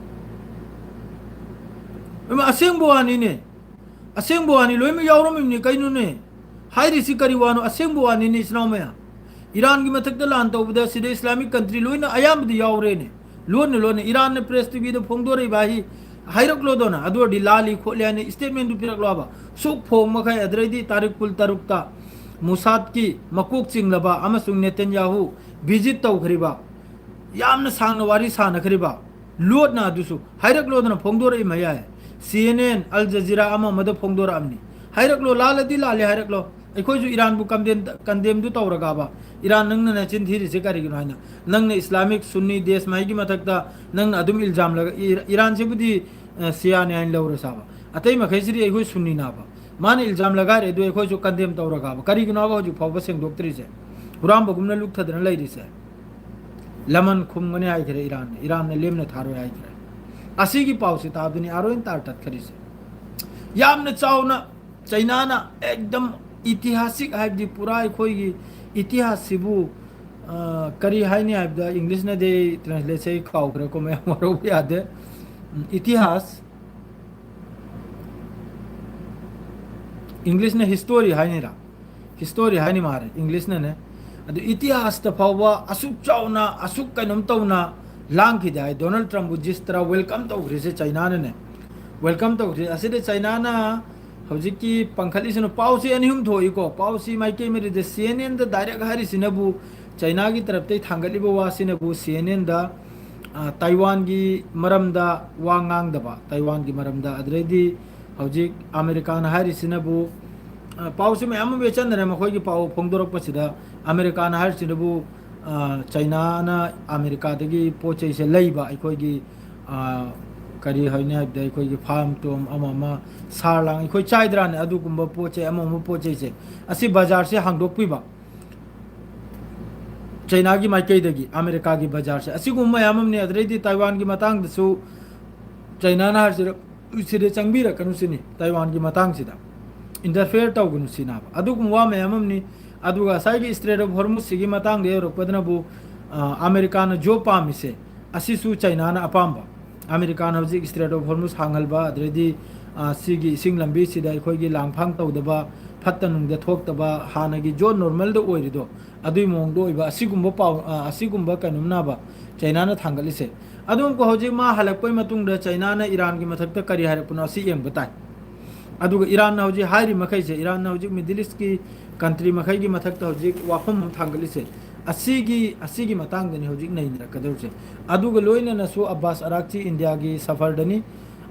ꯏꯃꯥ, ꯑꯁꯦꯡꯕ ꯋꯥꯅꯤꯅꯦ, ꯑꯁꯦꯡꯕ ꯋꯥꯅꯤ, ꯂꯣꯏꯅꯃꯛ ꯌꯥꯎꯔꯝꯃꯤꯕꯅꯤ꯫ ꯀꯩꯅꯣꯅꯦ ꯍꯥꯏꯔꯤꯁꯤ, ꯀꯔꯤ ꯋꯥꯅꯣ? ꯑꯁꯦꯡꯕ ꯋꯥꯅꯤꯅꯦ, ꯏꯆꯤꯟ ꯏꯅꯥꯎ ꯃꯌꯥꯝ꯫ ꯏꯔꯥꯟꯒꯤ ꯃꯊꯛꯇ ꯂꯥꯟ ꯇꯧꯕꯗ ꯁꯤꯗ ꯏꯁꯂꯥꯃꯤꯛ ꯀꯟꯇ꯭ꯔꯤ ꯂꯣꯏꯅ ꯑꯌꯥꯝꯕꯗꯤ ꯌꯥꯎꯔꯦꯅꯦ, ꯂꯣꯟꯅ ꯂꯣꯟꯅ꯫ ꯏꯔꯥꯟꯅ ꯄ꯭ꯔꯦꯁ ꯇꯤꯚꯤꯗ ꯐꯣꯡꯗꯣꯔꯛꯏꯕ ꯍꯥꯏ, ꯍꯥꯏꯔꯛꯂꯣꯗꯅ꯫ ꯑꯗꯨ ꯑꯣꯏꯔꯗꯤ ꯂꯥꯜꯂꯤ ꯈꯣꯠꯂꯤ ꯍꯥꯏꯅ ꯏꯁꯇꯦꯠꯃꯦꯟꯗꯨ ꯄꯤꯔꯛꯂꯣꯕ꯫ ꯁꯨꯛ ꯐꯣꯡ ꯃꯈꯩ, ꯑꯗꯨꯗꯩꯗꯤ ꯇꯥꯔꯤꯛ ꯀꯨꯟ ꯇꯔꯨꯛꯇ ꯃꯨꯁꯥꯗꯀꯤ ꯃꯀꯣꯛ ꯆꯤꯡꯂꯕ ꯑꯃꯁꯨꯡ ꯅꯦꯇꯟꯌꯥꯍꯨ ꯚꯤꯖꯤꯠ ꯇꯧꯈ꯭ꯔꯤꯕ, ꯌꯥꯝꯅ ꯁꯥꯡꯅ ꯋꯥꯔꯤ ꯁꯥꯟꯅꯈ꯭ꯔꯤꯕ, ꯂꯣꯠꯅ ꯑꯗꯨꯁꯨ ꯍꯥꯏꯔꯛꯂꯣꯗꯅ ꯐꯣꯡꯗꯣꯔꯛꯏ ꯃꯌꯥꯏ꯫ ꯁꯤ ꯑꯦꯟ ꯑꯦꯟ, ꯑꯜ ꯖꯖꯤꯔꯥ ꯑꯃ ꯑꯃꯗ ꯐꯣꯡꯗꯣꯔꯛꯑꯕꯅꯤ꯫ ꯍꯥꯏꯔꯛꯂꯣ, ꯂꯥꯜꯂꯗꯤ ꯂꯥꯜꯂꯦ ꯍꯥꯏꯔꯛꯂꯣ꯫ ꯑꯩꯈꯣꯏꯁꯨ ꯏꯔꯥꯟꯕꯨ ꯀꯟꯗꯦꯝ, ꯀꯟꯗꯦꯝꯗꯨ ꯇꯧꯔꯒꯕ, ꯏꯔꯥꯟ, ꯅꯪꯅ ꯅꯆꯤꯟ ꯊꯤꯔꯤꯁꯦ ꯀꯔꯤꯒꯤꯅꯣ ꯍꯥꯏꯅ? ꯅꯪꯅ ꯏꯁꯂꯥꯃꯤꯛ ꯁꯨꯟꯅꯤ ꯗꯦꯁ ꯃꯍꯩꯒꯤ ꯃꯊꯛꯇ ꯅꯪꯅ ꯑꯗꯨꯝ ꯏꯜꯖꯥꯝ ꯂꯒ-, ꯏꯔ-, ꯏꯔꯥꯟꯁꯤꯕꯨꯗꯤ, ꯑ, ꯁꯤꯌꯥꯅꯤ ꯍꯥꯏꯅ ꯂꯧꯔꯁꯥꯕ, ꯑꯇꯩ ꯃꯈꯩꯁꯤꯗꯤ ꯑꯩꯈꯣꯏ ꯁꯨꯟꯅꯤꯅꯥꯕ꯫ ꯃꯥꯅ ꯏꯜꯖꯥꯝ ꯂꯒꯥꯏꯔꯦ, ꯑꯗꯨ ꯑꯩꯈꯣꯏꯁꯨ ꯀꯟꯗꯦꯝ ꯇꯧꯔꯒꯕ? ꯀꯔꯤꯒꯤꯅꯣꯕ ꯍꯧꯖꯤꯛ ꯐꯥꯎꯕ ꯁꯦꯡꯗꯣꯛꯇ꯭ꯔꯤꯁꯦ? ꯍꯨꯔꯥꯟꯕꯒꯨꯝꯅ ꯂꯨꯛꯊꯗꯅ ꯂꯩꯔꯤꯁꯦ꯫ ꯂꯃꯟ ꯈꯨꯝꯒꯅꯤ ꯍꯥꯏꯈ꯭ꯔꯦ ꯏꯔꯥꯟꯅ, ꯏꯔꯥꯟꯅ ꯂꯦꯝꯅ ꯊꯥꯔꯣꯏ ꯍꯥꯏꯈ꯭ꯔꯦ꯫ ꯑꯁꯤꯒꯤ ꯄꯥꯎꯁꯤ ꯇꯥꯕꯗꯅꯤ ꯑꯥꯔ ꯑꯣꯏꯅ ꯇꯥꯔ ꯇꯠꯈ꯭ꯔꯤꯁꯦ꯫ ꯌꯥꯝꯅ ꯆꯥꯎꯅ ꯆꯩꯅꯥꯅ ꯑꯦꯛꯗꯝ ꯏꯇꯤꯍꯥꯁꯤꯛ, ꯍꯥꯏꯕꯗꯤ ꯄꯨꯔꯥ ꯑꯩꯈꯣꯏꯒꯤ ꯏꯇꯤꯍꯥꯁꯁꯤꯕꯨ, ꯑ, ꯀꯔꯤ ꯍꯥꯏꯅꯤ ꯍꯥꯏꯕꯗ, ꯏꯪꯂꯤꯁꯅꯗꯤ ꯑꯩ ꯇ꯭ꯔꯥꯟꯁꯂꯦꯠꯁꯦ ꯑꯩ ꯀꯥꯎꯈ꯭ꯔꯦꯀꯣ, ꯃꯌꯥꯝ ꯋꯥꯔꯧꯕ ꯌꯥꯗꯦ꯫ ꯎꯝ, ꯏꯇꯤꯍꯥꯁ, ꯏꯪꯂꯤꯁꯅ ꯍꯤꯁꯇꯣꯔꯤ ꯍꯥꯏꯅꯤꯔꯥ? ꯍꯤꯁꯇꯣꯔꯤ ꯍꯥꯏꯅꯤ ꯃꯥꯔꯦ, ꯏꯪꯂꯤꯁꯅꯅꯦ꯫ ꯑꯗꯨ ꯏꯇꯤꯍꯥꯁꯇ ꯐꯥꯎꯕ ꯑꯁꯨꯛ ꯆꯥꯎꯅ, ꯑꯁꯨꯛ ꯀꯩꯅꯣꯝ ꯇꯧꯅ ꯂꯥꯡꯈꯤꯗꯦ ꯍꯥꯏ꯫ ꯗꯣꯅꯥꯜꯗ ꯇ꯭ꯔꯝꯞꯄꯨ ꯖꯤꯁ ꯇꯔꯥ ꯋꯦꯜꯀꯝ ꯇꯧꯈ꯭ꯔꯤꯁꯦ ꯆꯩꯅꯥꯅꯅꯦ꯫ ꯋꯦꯜꯀꯝ ꯇꯧꯈ꯭ꯔꯤ꯫ ꯑꯁꯤꯗ ꯆꯩꯅꯥꯅ ꯍꯧꯖꯤꯛꯀꯤ ꯄꯥꯡꯈꯠꯂꯤꯁꯤꯅ, ꯄꯥꯎꯁꯤ ꯑꯅꯤ ꯑꯍꯨꯝ ꯊꯣꯛꯏꯀꯣ꯫ ꯄꯥꯎꯁꯤ ꯃꯥꯏꯀꯩ ꯃꯔꯤꯗ ꯁꯤ ꯑꯦꯟ ꯑꯦꯟꯗ ꯗꯥꯏꯔꯦꯛ ꯍꯥꯏꯔꯤꯁꯤꯅꯕꯨ, ꯆꯩꯅꯥꯒꯤ ꯇꯔꯞꯇꯩ ꯊꯥꯡꯒꯠꯂꯤꯕ ꯋꯥꯁꯤꯅꯕꯨ ꯁꯤ ꯑꯦꯟ ꯑꯦꯟꯗ, ꯑ, ꯇꯥꯏꯋꯥꯟꯒꯤ ꯃꯔꯝꯗ ꯋꯥ ꯉꯥꯡꯗꯕ, ꯇꯥꯏꯋꯥꯟꯒꯤ ꯃꯔꯝꯗ, ꯑꯗꯨꯗꯩꯗꯤ ꯍꯧꯖꯤꯛ ꯑꯃꯦꯔꯤꯀꯥꯅ ꯍꯥꯏꯔꯤꯁꯤꯅꯕꯨ, ꯑ, ꯄꯥꯎꯁꯤ ꯃꯌꯥꯝ ꯑꯃ ꯌꯦꯠꯁꯟꯅꯔꯦ ꯃꯈꯣꯏꯒꯤ ꯄꯥꯎ ꯐꯣꯡꯗꯣꯔꯛꯄꯁꯤꯗ꯫ ꯑꯃꯦꯔꯤꯀꯥꯅ ꯍꯥꯏꯔꯤꯁꯤꯅꯕꯨ, ꯑ, ꯆꯩꯅꯥꯅ ꯑꯃꯦꯔꯤꯀꯥꯗꯒꯤ ꯄꯣꯠ ꯆꯩꯁꯦ ꯂꯩꯕ, ꯑꯩꯈꯣꯏꯒꯤ, ꯑ, ꯀꯔꯤ ꯍꯥꯏꯅꯤ ꯍꯥꯏꯕꯗ, ꯑꯩꯈꯣꯏꯒꯤ ꯐꯥꯔꯝ ꯇꯨꯝ ꯑꯃ ꯑꯃ, ꯁꯥꯔ ꯂꯥꯡ ꯑꯩꯈꯣꯏ ꯆꯥꯏꯗ꯭ꯔꯥꯅꯦ, ꯑꯗꯨꯒꯨꯝꯕ ꯄꯣꯠ ꯆꯩ ꯑꯃ ꯑꯃ ꯄꯣꯠ ꯆꯩꯁꯦ, ꯑꯁꯤ ꯕꯖꯥꯔꯁꯦ ꯍꯥꯡꯗꯣꯛꯄꯤꯕ꯫ ꯆꯩꯅꯥꯒꯤ ꯃꯥꯏꯀꯩꯗꯒꯤ ꯑꯃꯦꯔꯤꯀꯥꯒꯤ ꯕꯖꯥꯔꯁꯦ, ꯑꯁꯤꯒꯨꯝꯕ ꯃꯌꯥꯝ ꯑꯃꯅꯤ꯫ ꯑꯗꯨꯗꯩꯗꯤ ꯇꯥꯏꯋꯥꯟꯒꯤ ꯃꯇꯥꯡꯗꯁꯨ ꯆꯩꯅꯥꯅ ꯍꯥꯏꯔꯤꯁꯤꯗ, ꯁꯤꯗ ꯆꯪꯕꯤꯔꯛꯀꯅꯨ ꯁꯤꯅꯤ, ꯇꯥꯏꯋꯥꯟꯒꯤ ꯃꯇꯥꯡꯁꯤꯗ ꯏꯟꯇꯔꯐꯤꯌꯔ ꯇꯧꯒꯅꯨ ꯁꯤꯅꯦꯕ꯫ ꯑꯗꯨꯒꯨꯝꯕ ꯋꯥ ꯃꯌꯥꯝ ꯑꯃꯅꯤ꯫ ꯑꯗꯨꯒ ꯉꯁꯥꯏꯒꯤ ꯏꯁꯇ꯭ꯔꯦꯠ ꯑꯣꯐ ꯍꯣꯔꯃꯨꯁꯁꯤꯒꯤ ꯃꯇꯥꯡꯗ ꯌꯧꯔꯛꯄꯗꯅꯕꯨ, ꯑ, ꯑꯃꯦꯔꯤꯀꯥꯅ ꯖꯣ ꯄꯥꯝꯃꯤꯁꯦ, ꯑꯁꯤꯁꯨ ꯆꯩꯅꯥꯅ ꯑꯄꯥꯝꯕ꯫ ꯑꯃꯦꯔꯤꯀꯥꯅ ꯍꯧꯖꯤꯛ ꯏꯁꯇ꯭ꯔꯦꯠ ꯑꯣꯐ ꯍꯣꯔꯃꯨꯁ ꯍꯥꯡꯍꯟꯕ, ꯑꯗꯨꯗꯩꯗꯤ, ꯑ, ꯁꯤꯒꯤ ꯏꯁꯤꯡ ꯂꯝꯕꯤꯁꯤꯗ ꯑꯩꯈꯣꯏꯒꯤ ꯂꯥꯡꯐꯥꯡ ꯇꯧꯗꯕ, ꯐꯠꯇ ꯅꯨꯡꯗ ꯊꯣꯛꯇꯕ, ꯍꯥꯟꯅꯒꯤ ꯖꯣ ꯅꯣꯔꯃꯦꯜꯗ ꯑꯣꯏꯔꯤꯗꯣ, ꯑꯗꯨꯒꯤ ꯃꯑꯣꯡꯗ ꯑꯣꯏꯕ, ꯑꯁꯤꯒꯨꯝꯕ ꯄꯥꯎ, ꯑ, ꯑꯁꯤꯒꯨꯝꯕ ꯀꯩꯅꯣꯝꯅꯕ ꯆꯩꯅꯥꯅ ꯊꯥꯡꯒꯠꯂꯤꯁꯦ꯫ ꯑꯗꯨꯝ ꯍꯧꯖꯤꯛ ꯃꯥ ꯍꯜꯂꯛꯄꯩ ꯃꯇꯨꯡꯗ ꯆꯩꯅꯥꯅ ꯏꯔꯥꯟꯒꯤ ꯃꯊꯛꯇ ꯀꯔꯤ ꯍꯥꯏꯔꯛꯄꯅꯣ, ꯑꯁꯤ ꯌꯦꯡꯕ ꯇꯥꯏ꯫ ꯑꯗꯨꯒ ꯏꯔꯥꯟꯅ ꯍꯧꯖꯤꯛ ꯍꯥꯏꯔꯤ ꯃꯈꯩꯁꯦ, ꯏꯔꯥꯟꯅ ꯍꯧꯖꯤꯛ ꯃꯤꯗꯜ ꯏꯁꯀꯤ ꯀꯟꯇ꯭ꯔꯤ ꯃꯈꯩꯒꯤ ꯃꯊꯛꯇ ꯍꯧꯖꯤꯛ ꯋꯥꯐꯝ ꯑꯃ ꯊꯥꯡꯒꯠꯂꯤꯁꯦ, ꯑꯁꯤꯒꯤ, ꯑꯁꯤꯒꯤ ꯃꯇꯥꯡꯗꯅꯤ ꯍꯧꯖꯤꯛ ꯅꯩꯅꯔꯛꯀꯗꯧꯔꯤꯁꯦ꯫ ꯑꯗꯨꯒ ꯂꯣꯏꯅꯅꯁꯨ ꯑꯕꯥꯁ ꯑꯔꯥꯛꯆꯤ ꯏꯟꯗꯤꯌꯥꯒꯤ ꯁꯐꯔꯗꯅꯤ,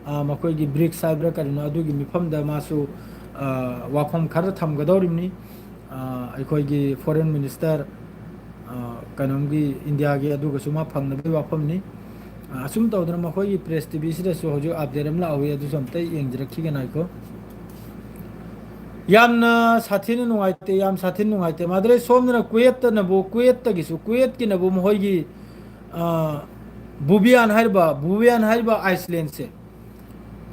ꯑ, ꯃꯈꯣꯏꯒꯤ ꯕ꯭ꯔꯤꯛꯁ ꯍꯥꯏꯕ꯭ꯔꯥ ꯀꯔꯤꯅꯣ, ꯑꯗꯨꯒꯤ ꯃꯤꯐꯝꯗ ꯃꯥꯁꯨ, ꯑ, ꯋꯥꯐꯝ ꯈꯔ ꯊꯝꯒꯗꯧꯔꯤꯕꯅꯤ꯫ ꯑ, ꯑꯩꯈꯣꯏꯒꯤ ꯐꯣꯔꯦꯟ ꯃꯤꯅꯤꯁꯇꯔ, ꯑ, ꯀꯩꯅꯣꯝꯒꯤ, ꯏꯟꯗꯤꯌꯥꯒꯤ, ꯑꯗꯨꯒꯁꯨ ꯃꯥ ꯐꯪꯅꯕꯒꯤ ꯋꯥꯐꯝꯅꯤ꯫ ꯑ, ꯑꯁꯨꯝ ꯇꯧꯗꯅ ꯃꯈꯣꯏꯒꯤ ꯄ꯭ꯔꯦꯁ ꯇꯤ ꯚꯤꯁꯤꯗꯁꯨ ꯍꯧꯖꯤꯛ ꯑꯞꯗꯦꯠ ꯑꯃ ꯂꯥꯛꯍꯧꯋꯤ, ꯑꯗꯨꯁꯨ ꯑꯝꯇ ꯌꯦꯡꯖꯔꯛꯈꯤꯒꯦ ꯉꯥꯏꯈꯣ꯫ ꯌꯥꯝꯅ ꯁꯥꯊꯤꯅ ꯅꯨꯡꯉꯥꯏꯇꯦ, ꯌꯥꯝ ꯁꯥꯊꯤꯅ ꯅꯨꯡꯉꯥꯏꯇꯦ꯫ ꯃꯥꯗꯨꯔꯩ ꯁꯣꯝꯗꯅ ꯀꯨꯋꯦꯠꯇꯅꯕꯨ, ꯀꯨꯋꯦꯠꯇꯒꯤꯁꯨ, ꯀꯨꯋꯦꯠꯀꯤꯅꯕꯨ ꯃꯈꯣꯏꯒꯤ, ꯑ, ꯕꯨꯕꯤꯌꯥꯟ ꯍꯥꯏꯔꯤꯕ, ꯕꯨꯕꯤꯌꯥꯟ ꯍꯥꯏꯔꯤꯕ ꯑꯥꯏꯁꯂꯦꯟꯁꯦ,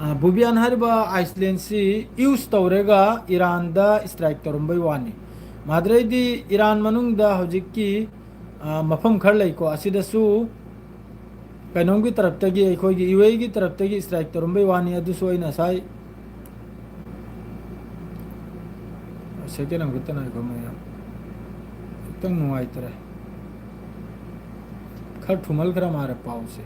ꯑ, ꯕꯨꯕꯤꯌꯥꯟ ꯍꯥꯏꯔꯤꯕ ꯑꯥꯏꯁꯂꯦꯟꯁꯤ ꯌꯨꯁ ꯇꯧꯔꯒ ꯏꯔꯥꯟꯗ ꯏꯁꯇ꯭ꯔꯥꯏꯛ ꯇꯧꯔꯝꯕꯩ ꯋꯥꯅꯤ꯫ ꯃꯥꯗꯨꯔꯩꯗꯤ ꯏꯔꯥꯟ ꯃꯅꯨꯡꯗ ꯍꯧꯖꯤꯛꯀꯤ, ꯑ, ꯃꯐꯝ ꯈꯔ ꯂꯩꯀꯣ, ꯑꯁꯤꯗꯁꯨ ꯀꯩꯅꯣꯝꯒꯤ ꯇꯔꯞꯇꯒꯤ, ꯑꯩꯈꯣꯏꯒꯤ ꯌꯨ ꯑꯦꯒꯤ ꯇꯔꯞꯇꯒꯤ ꯏꯁꯇ꯭ꯔꯥꯏꯛ ꯇꯧꯔꯝꯕꯩ ꯋꯥꯅꯤ꯫ ꯑꯗꯨꯁꯨ ꯑꯩꯅ ꯉꯁꯥꯏ ꯁꯦꯀꯦꯟ ꯑꯃꯈꯛꯇ ꯉꯥꯏꯈꯣ, ꯃꯌꯥꯝ꯫ ꯈꯤꯇꯪ ꯅꯨꯡꯉꯥꯏꯇ꯭ꯔꯦ꯫ ꯈꯔ ꯊꯨꯃꯜꯈ꯭ꯔ ꯃꯥꯜꯂꯦ ꯄꯥꯎꯁꯦ꯫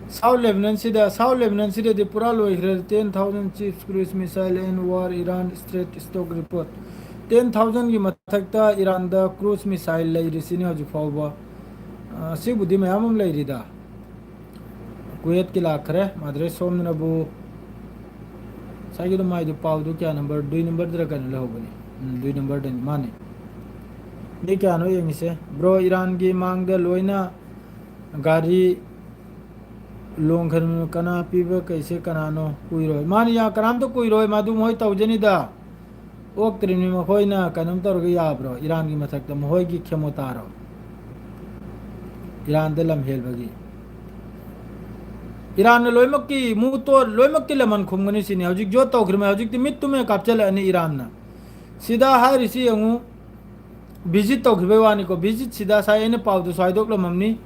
South Lebanon ꯁꯤꯗ, South Lebanon ꯁꯤꯗꯗꯤ ꯄꯨꯔꯥ ꯂꯣꯏꯈ꯭ꯔꯦ꯫ Ten thousand cheap cruise missile and war Iran strike stock report꯫ Ten thousand ꯒꯤ ꯃꯊꯛꯇ ꯏꯔꯥꯟꯗ cruise missile ꯂꯩꯔꯤꯁꯤꯅꯤ ꯍꯧꯖꯤꯛ ꯐꯥꯎꯕ꯫ ꯑ, ꯁꯤꯕꯨꯗꯤ ꯃꯌꯥꯝ ꯑꯃ ꯂꯩꯔꯤꯗ꯫ ꯀꯨꯋꯦꯠꯀꯤ ꯂꯥꯛꯈ꯭ꯔꯦ꯫ ꯃꯥꯗ꯭ꯔꯦ ꯁꯣꯝꯗꯅꯕꯨ ꯉꯁꯥꯏꯒꯤꯗꯣ ꯃꯥꯏꯗꯣ ꯄꯥꯎꯗꯣ ꯀꯌꯥ ꯅꯝꯕꯔ, ꯗꯨꯏ ꯅꯝꯕꯔꯗꯔ ꯀꯩꯅꯣ ꯂꯩꯍꯧꯕꯅꯤ꯫ ꯎꯝ, ꯗꯨꯏ ꯅꯝꯕꯔꯗꯅꯤ, ꯃꯥꯅꯤ꯫ ꯗꯦꯠ ꯀꯌꯥꯅꯣ ꯌꯦꯡꯉꯤꯁꯦ? ꯕ꯭ꯔꯣ, ꯏꯔꯥꯟꯒꯤ ꯃꯥꯡꯗ ꯂꯣꯏꯅ ꯒꯥꯔꯤ ꯂꯣꯡꯈꯟ ꯀꯅꯥ ꯄꯤꯕ ꯀꯩꯁꯦ ꯀꯅꯥꯅꯣ? ꯀꯨꯏꯔꯣꯏ꯫ ꯃꯥꯅꯤ, ꯌꯥ, ꯀꯅꯥꯝꯇ ꯀꯨꯏꯔꯣꯏ꯫ ꯃꯗꯨ ꯃꯣꯏ ꯇꯧꯖꯅꯤꯗ꯫ ꯑꯣꯛꯇ꯭ꯔꯤꯕꯅꯤ ꯃꯈꯣꯏꯅ ꯀꯩꯅꯣꯝ ꯇꯧꯔꯒ ꯌꯥꯕ꯭ꯔꯣ? ꯏꯔꯥꯟꯒꯤ ꯃꯊꯛꯇ ꯃꯈꯣꯏꯒꯤ ꯈꯦꯃꯣꯇꯥꯔꯣ? ꯏꯔꯥꯟꯗ ꯂꯝ ꯍꯦꯜꯕꯒꯤ꯫ ꯏꯔꯥꯟꯅ ꯂꯣꯏꯅꯃꯛꯀꯤ ꯃꯨ ꯇꯣ-, ꯂꯣꯏꯅꯃꯛꯀꯤ ꯂꯃꯟ ꯈꯨꯝꯒꯅꯤ ꯁꯤꯅꯤ꯫ ꯍꯧꯖꯤꯛ ꯖꯣꯠ ꯇꯧꯈ꯭ꯔꯤꯕ, ꯍꯧꯖꯤꯛꯇꯤ ꯃꯤꯠ ꯇꯨꯝꯃꯦ ꯀꯥꯞꯆꯜꯂꯛꯑꯅꯤ ꯏꯔꯥꯟꯅ꯫ ꯁꯤꯗ ꯍꯥꯏꯔꯤꯁꯤ ꯌꯦꯡꯉꯨ, visit ꯇꯧꯈꯤꯕꯩ ꯋꯥꯅꯤꯀꯣ꯫ Visit ꯁꯤꯗ ꯉꯁꯥꯏ ꯑꯩꯅ ꯄꯥꯎꯗꯁꯨ ꯍꯥꯏꯗꯣꯛꯂꯝꯃꯝꯅꯤ꯫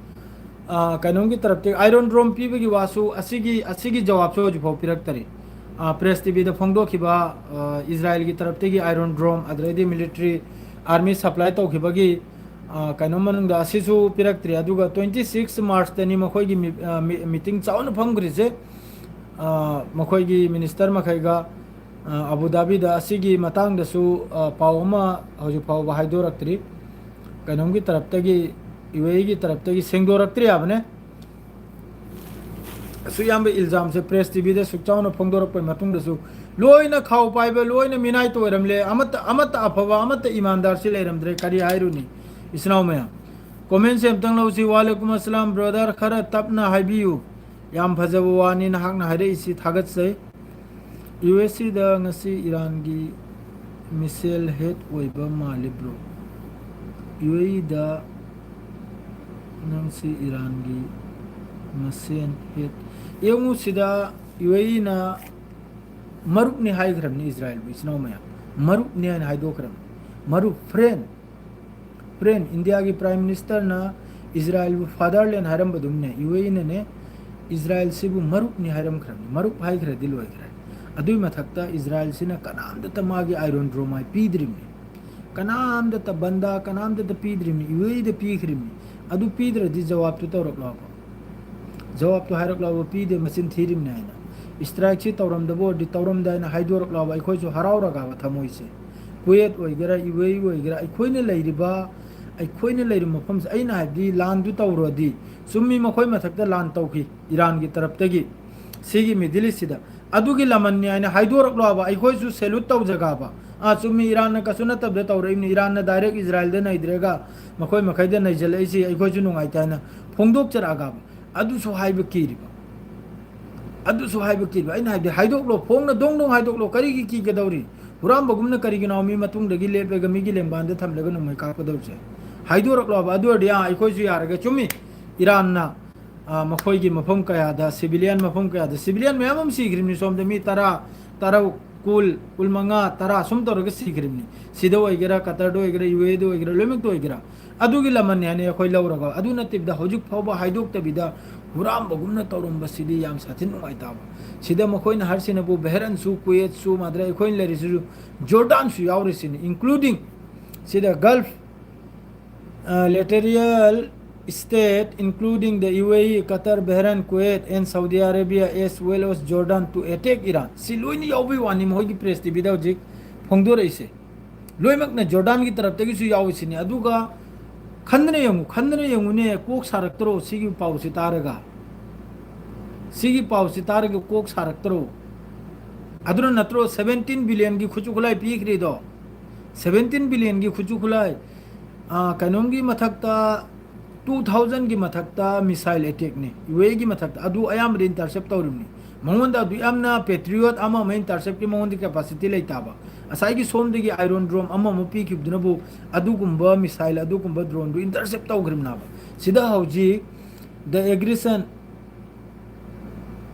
ꯑ, ꯀꯩꯅꯣꯝꯒꯤ ꯇꯔꯞꯇꯒꯤ Iron Dome ꯄꯤꯕꯒꯤ ꯋꯥꯁꯨ ꯑꯁꯤꯒꯤ, ꯑꯁꯤꯒꯤ ꯖꯋꯥꯕꯁꯨ ꯍꯧꯖꯤꯛꯐꯥꯎ ꯄꯤꯔꯛꯇꯔꯤ꯫ ꯑ, press ꯇꯤꯚꯤꯗ ꯐꯣꯡꯗꯣꯛꯈꯤꯕ, ꯑ, ꯏꯖꯔꯥꯏꯜꯒꯤ ꯇꯔꯞꯇꯒꯤ Iron Dome, ꯑꯗꯨꯗꯩꯗꯤ military, army supply ꯇꯧꯈꯤꯕꯒꯤ, ꯑ, ꯀꯩꯅꯣ ꯃꯅꯨꯡꯗ ꯑꯁꯤꯁꯨ ꯄꯤꯔꯛꯇ꯭ꯔꯤ꯫ ꯑꯗꯨꯒ twenty six March ꯇꯅꯤ ꯃꯈꯣꯏꯒꯤ ꯃꯤ-, ꯑ, ꯃꯤ-, meeting ꯆꯥꯎꯅ ꯐꯝꯈ꯭ꯔꯤꯁꯦ, ꯑ, ꯃꯈꯣꯏꯒꯤ minister ꯃꯈꯩꯒ, ꯑ, ꯑꯕꯨ ꯙꯥꯕꯤꯗ꯫ ꯑꯁꯤꯒꯤ ꯃꯇꯥꯡꯗꯁꯨ, ꯑ, ꯄꯥꯎ ꯑꯃ ꯍꯧꯖꯤꯛ ꯐꯥꯎꯕ ꯍꯥꯏꯗꯣꯔꯛꯇ꯭ꯔꯤ꯫ ꯀꯩꯅꯣꯝꯒꯤ ꯇꯔꯞꯇꯒꯤ, ꯌꯨ ꯑꯦ ꯏꯒꯤ ꯇꯔꯞꯇꯒꯤ ꯁꯦꯡꯗꯣꯔꯛꯇ꯭ꯔꯤ ꯍꯥꯏꯕꯅꯦ꯫ ꯑꯁꯨꯛ ꯌꯥꯝꯕ ꯏꯜꯖꯥꯝꯁꯦ press ꯇꯤꯚꯤꯗ ꯁꯨꯛ ꯆꯥꯎꯅ ꯐꯣꯡꯗꯣꯔꯛꯄꯒꯤ ꯃꯇꯨꯡꯗꯁꯨ ꯂꯣꯏꯅ ꯈꯥꯎ ꯄꯥꯏꯕ, ꯂꯣꯏꯅ ꯃꯤꯅꯥꯏꯇ ꯑꯣꯏꯔꯝꯂꯦ꯫ ꯑꯃꯠꯇ, ꯑꯃꯠꯇ ꯑꯐꯕ, ꯑꯃꯠꯇ ꯏꯃꯥꯟꯗꯥꯔꯁꯤ ꯂꯩꯔꯝꯗ꯭ꯔꯦ꯫ ꯀꯔꯤ ꯍꯥꯏꯔꯨꯅꯤ, ꯏꯆꯤꯟ ꯏꯅꯥꯎ ꯃꯌꯥꯝ? Comment ꯁꯦ ꯑꯝꯇꯪ ꯂꯧꯁꯤ꯫ ꯋꯥꯂꯦꯀꯨꯝ ꯑꯁꯂꯥꯝ brother, ꯈꯔ ꯇꯞꯅ ꯍꯥꯏꯕꯤꯌꯨ꯫ ꯌꯥꯝ ꯐꯖꯕ ꯋꯥꯅꯤ ꯅꯍꯥꯛꯅ ꯍꯥꯏꯔꯛꯏꯁꯤ, ꯊꯥꯒꯠꯆꯩ꯫ ꯌꯨ ꯑꯦꯁ ꯁꯤꯗ ꯉꯁꯤ ꯏꯔꯥꯟꯒꯤ missile hit ꯑꯣꯏꯕ ꯃꯥꯜꯂꯤ, bro꯫ ꯌꯨ ꯑꯦ ꯏꯗ ꯉꯁꯤ ꯏꯔꯥꯟꯒꯤ missile hit꯫ ꯌꯦꯡꯉꯨ ꯁꯤꯗ, ꯌꯨ ꯑꯦ ꯏꯅ ꯃꯔꯨꯞꯅꯤ ꯍꯥꯏꯈ꯭ꯔꯕꯅꯤ ꯏꯖꯔꯥꯏꯜꯕꯨ, ꯏꯆꯤꯟ ꯏꯅꯥꯎ ꯃꯌꯥꯝ꯫ ꯃꯔꯨꯞꯅꯤ ꯍꯥꯏꯅ ꯍꯥꯏꯗꯣꯛꯈ꯭ꯔꯕꯅꯤ꯫ ꯃꯔꯨꯞ, friend꯫ Friend, ꯏꯟꯗꯤꯌꯥꯒꯤ Prime Minister ꯅ ꯏꯖꯔꯥꯏꯜꯕꯨ fatherland ꯍꯥꯏꯔꯝꯕꯗꯨꯝꯅꯦ, ꯌꯨ ꯑꯦ ꯏꯅꯅꯦ ꯏꯖꯔꯥꯏꯜꯁꯤꯕꯨ ꯃꯔꯨꯞꯅꯤ ꯍꯥꯏꯔꯝꯈ꯭ꯔꯕꯅꯤ, ꯃꯔꯨꯞ ꯍꯥꯏꯈ꯭ꯔꯗꯤ ꯂꯣꯏꯈ꯭ꯔꯦ꯫ ꯑꯗꯨꯏ ꯃꯊꯛꯇ ꯏꯖꯔꯥꯏꯜꯁꯤꯅ ꯀꯅꯥꯝꯇꯇ ꯃꯥꯒꯤ Iron Dome ꯍꯥꯏ ꯄꯤꯗ꯭ꯔꯤꯕꯅꯤ, ꯀꯅꯥꯝꯇꯇ ꯕꯟꯗꯥ ꯀꯅꯥꯝꯇꯇ ꯄꯤꯗ꯭ꯔꯤꯕꯅꯤ, ꯌꯨ ꯑꯦ ꯏꯗ ꯄꯤꯈ꯭ꯔꯤꯕꯅꯤ꯫ ꯑꯗꯨ ꯄꯤꯗ꯭ꯔꯗꯤ ꯖꯋꯥꯕꯇꯨ ꯇꯧꯔꯛꯂꯣꯕ, ꯖꯋꯥꯕꯇꯨ ꯍꯥꯏꯔꯛꯂꯣꯕ, ꯄꯤꯗꯦ ꯃꯆꯤꯟ ꯊꯤꯔꯤꯕꯅꯤ ꯍꯥꯏꯅ꯫ ꯏꯁꯇ꯭ꯔꯥꯏꯛꯁꯤ ꯇꯧꯔꯝꯗꯕ ꯑꯣꯏꯔꯗꯤ ꯇꯧꯔꯝꯗꯦ ꯍꯥꯏꯅ ꯍꯥꯏꯗꯣꯔꯛꯂꯣꯕ, ꯑꯩꯈꯣꯏꯁꯨ ꯍꯔꯥꯎꯔꯒꯕ ꯊꯃꯣꯏꯁꯦ꯫ ꯀꯨꯋꯦꯠ ꯑꯣꯏꯒꯦꯔꯥ, ꯌꯨ ꯑꯦ ꯏ ꯑꯣꯏꯒꯦꯔꯥ, ꯑꯩꯈꯣꯏꯅ ꯂꯩꯔꯤꯕ, ꯑꯩꯈꯣꯏꯅ ꯂꯩꯔꯤꯕ ꯃꯐꯝꯁꯦ, ꯑꯩꯅ ꯍꯥꯏꯕꯗꯤ ꯂꯥꯟꯗꯨ ꯇꯧꯔꯨꯔꯗꯤ, ꯆꯨꯝꯃꯤ ꯃꯈꯣꯏ ꯃꯊꯛꯇ ꯂꯥꯟ ꯇꯧꯈꯤ ꯏꯔꯥꯟꯒꯤ ꯇꯔꯞꯇꯒꯤ ꯁꯤꯒꯤ ꯃꯤꯗꯜ ꯏꯁꯁꯤꯗ, ꯑꯗꯨꯒꯤ ꯂꯃꯟꯅꯤ ꯍꯥꯏꯅ ꯍꯥꯏꯗꯣꯔꯛꯂꯣꯕ, ꯑꯩꯈꯣꯏꯁꯨ ꯁꯦꯂꯨꯠ ꯇꯧꯖꯒꯕ꯫ ꯑꯥ, ꯆꯨꯝꯃꯤ, ꯏꯔꯥꯟꯅ ꯀꯩꯁꯨ ꯅꯠꯇꯕꯗ ꯇꯧꯔꯛꯏꯕꯅꯤ, ꯏꯔꯥꯟꯅ ꯗꯥꯏꯔꯦꯛ ꯏꯖꯔꯥꯏꯜꯗ ꯅꯩꯗ꯭ꯔꯒ ꯃꯈꯣꯏ ꯃꯈꯩꯗ ꯅꯩꯖꯜꯂꯛꯏꯁꯤ ꯑꯩꯈꯣꯏꯁꯨ ꯅꯨꯡꯉꯥꯏꯇꯦ ꯍꯥꯏꯅ ꯐꯣꯡꯗꯣꯛꯆꯔꯛꯑꯒꯕ꯫ ꯑꯗꯨꯁꯨ ꯍꯥꯏꯕ ꯀꯤꯔꯤꯕ, ꯑꯗꯨꯁꯨ ꯍꯥꯏꯕ ꯀꯤꯔꯤꯕ꯫ ꯑꯩꯅ ꯍꯥꯏꯕꯗꯤ ꯍꯥꯏꯗꯣꯛꯂꯣ, ꯐꯣꯡꯅ ꯗꯣꯡ ꯗꯣꯡ ꯍꯥꯏꯗꯣꯛꯂꯣ, ꯀꯔꯤꯒꯤ ꯀꯤꯒꯗꯧꯔꯤ? ꯍꯨꯔꯥꯟꯕꯒꯨꯝꯅ ꯀꯔꯤꯒꯤꯅꯣ ꯃꯤ ꯃꯇꯨꯡꯗꯒꯤ ꯂꯦꯞꯂꯒ ꯃꯤꯒꯤ ꯂꯦꯡꯕꯥꯟꯗ ꯊꯝꯂꯒ ꯅꯣꯡꯃꯩ ꯀꯥꯞꯀꯗꯧꯔꯤꯁꯦ? ꯍꯥꯏꯗꯣꯔꯛꯂꯣꯕ꯫ ꯑꯗꯨ ꯑꯣꯏꯔꯗꯤ, ꯑꯥ, ꯑꯩꯈꯣꯏꯁꯨ ꯌꯥꯔꯒꯦ, ꯆꯨꯝꯃꯤ, ꯏꯔꯥꯟꯅ ꯑ, ꯃꯈꯣꯏꯒꯤ ꯃꯐꯝ ꯀꯌꯥꯗ, ꯁꯤꯚꯤꯂꯤꯌꯟ ꯃꯐꯝ ꯀꯌꯥꯗ, ꯁꯤꯚꯤꯂꯤꯌꯟ ꯃꯌꯥꯝ ꯑꯃ ꯁꯤꯈ꯭ꯔꯤꯕꯅꯤ꯫ ꯁꯣꯝꯗ ꯃꯤ ꯇꯔꯥ, ꯇꯔꯥ, ꯀꯨꯟ, ꯀꯨꯟ ꯃꯉꯥ, ꯇꯔꯥ ꯁꯨꯝ ꯇꯧꯔꯒ ꯁꯤꯈ꯭ꯔꯤꯕꯅꯤ꯫ ꯁꯤꯗ ꯑꯣꯏꯒꯦꯔꯥ, ꯀꯇꯔꯗ ꯑꯣꯏꯒꯦꯔꯥ, ꯌꯨ ꯑꯦꯗ ꯑꯣꯏꯒꯦꯔꯥ, ꯂꯣꯏꯅꯃꯛꯇ ꯑꯣꯏꯒꯦꯔꯥ, ꯑꯗꯨꯒꯤ ꯂꯃꯟꯅꯤ ꯍꯥꯏꯅ ꯑꯩꯈꯣꯏ ꯂꯧꯔꯒ, ꯑꯗꯨ ꯅꯠꯇꯕꯤꯗ ꯍꯧꯖꯤꯛ ꯐꯥꯎꯕ ꯍꯥꯏꯗꯣꯛꯇꯕꯤꯗ ꯍꯨꯔꯥꯟꯕꯒꯨꯝꯅ ꯇꯧꯔꯝꯕꯁꯤꯗꯤ ꯌꯥꯝ ꯁꯥꯊꯤꯅ ꯅꯨꯡꯉꯥꯏꯇꯕ꯫ ꯁꯤꯗ ꯃꯈꯣꯏꯅ ꯍꯥꯏꯔꯤꯁꯤꯅꯕꯨ ꯕꯍꯔꯟꯁꯨ, ꯀꯨꯋꯦꯠꯁꯨ, ꯃꯥꯗ꯭ꯔꯥ ꯑꯩꯈꯣꯏꯅ ꯂꯩꯔꯤꯁꯤꯁꯨ, ꯖꯣꯔꯗꯥꯟꯁꯨ ꯌꯥꯎꯔꯤꯁꯤꯅꯤ, including ꯁꯤꯗ Gulf uh, littoral state including the U A E, Qatar, Bahrain, Kuwait and Saudi Arabia as well as Jordan to attack Iran꯫ ꯁꯤ ꯂꯣꯏꯅ ꯌꯥꯎꯕꯒꯤ ꯋꯥꯅꯤ ꯃꯈꯣꯏꯒꯤ ꯄ꯭ꯔꯦꯁ ꯇꯤꯚꯤꯗ ꯍꯧꯖꯤꯛ ꯐꯣꯡꯗꯣꯔꯛꯏꯁꯦ꯫ ꯂꯣꯏꯅꯃꯛꯅ ꯖꯣꯔꯗꯥꯟꯒꯤ ꯇꯔꯞꯇꯒꯤꯁꯨ ꯌꯥꯎꯏꯁꯤꯅꯤ꯫ ꯑꯗꯨꯒ ꯈꯟꯗꯅ ꯌꯦꯡꯉꯨ, ꯈꯟꯗꯅ ꯌꯦꯡꯉꯨꯅꯦ, ꯀꯣꯛ ꯁꯥꯔꯛꯇ꯭ꯔꯣ ꯁꯤꯒꯤ ꯄꯥꯎꯁꯤ ꯇꯥꯔꯒ? ꯁꯤꯒꯤ ꯄꯥꯎꯁꯤ ꯇꯥꯔꯒ ꯀꯣꯛ ꯁꯥꯔꯛꯇ꯭ꯔꯣ? ꯑꯗꯨꯅ ꯅꯠꯇ꯭ꯔꯣ ꯁꯚꯦꯟꯇꯤꯟ ꯕꯤꯂꯤꯌꯟꯒꯤ ꯈꯨꯠꯁꯨ ꯈꯨꯠꯂꯥꯏ ꯄꯤꯈ꯭ꯔꯤꯗꯣ? ꯁꯚꯦꯟꯇꯤꯟ ꯕꯤꯂꯤꯌꯟꯒꯤ ꯈꯨꯠꯁꯨ ꯈꯨꯠꯂꯥꯏ, ꯑꯥ, ꯀꯩꯅꯣꯝꯒꯤ ꯃꯊꯛꯇ, ꯇꯨ ꯊꯥꯎꯖꯟꯒꯤ ꯃꯊꯛꯇ ꯃꯤꯁꯥꯏꯜ ꯑꯦꯇꯦꯛꯅꯤ, ꯌꯨ ꯑꯦꯒꯤ ꯃꯊꯛꯇ꯫ ꯑꯗꯨ ꯑꯌꯥꯝꯕꯗꯤ ꯏꯟꯇꯔꯁꯦꯞ ꯇꯧꯔꯤꯕꯅꯤ꯫ ꯃꯉꯣꯟꯗ ꯑꯗꯨ ꯌꯥꯝꯅ ꯄꯦꯇ꯭ꯔꯤꯌꯣꯠ ꯑꯃ ꯑꯃ ꯏꯟꯇꯔꯁꯦꯞꯀꯤ ꯃꯉꯣꯟꯗ ꯀꯦꯄꯥꯁꯤꯇꯤ ꯂꯩꯇꯕ꯫ ꯉꯁꯥꯏꯒꯤ ꯁꯣꯝꯗꯒꯤ ꯑꯥꯏꯔꯣꯟ ꯗ꯭ꯔꯣꯝ ꯑꯃ ꯑꯃ ꯄꯤꯈꯤꯕꯗꯨꯅꯕꯨ ꯑꯗꯨꯒꯨꯝꯕ ꯃꯤꯁꯥꯏꯜ, ꯑꯗꯨꯒꯨꯝꯕ ꯗ꯭ꯔꯣꯟꯗꯨ ꯏꯟꯇꯔꯁꯦꯞ ꯇꯧꯈ꯭ꯔꯤꯕꯅꯦꯕ꯫ ꯁꯤꯗ ꯍꯧꯖꯤꯛ the aggression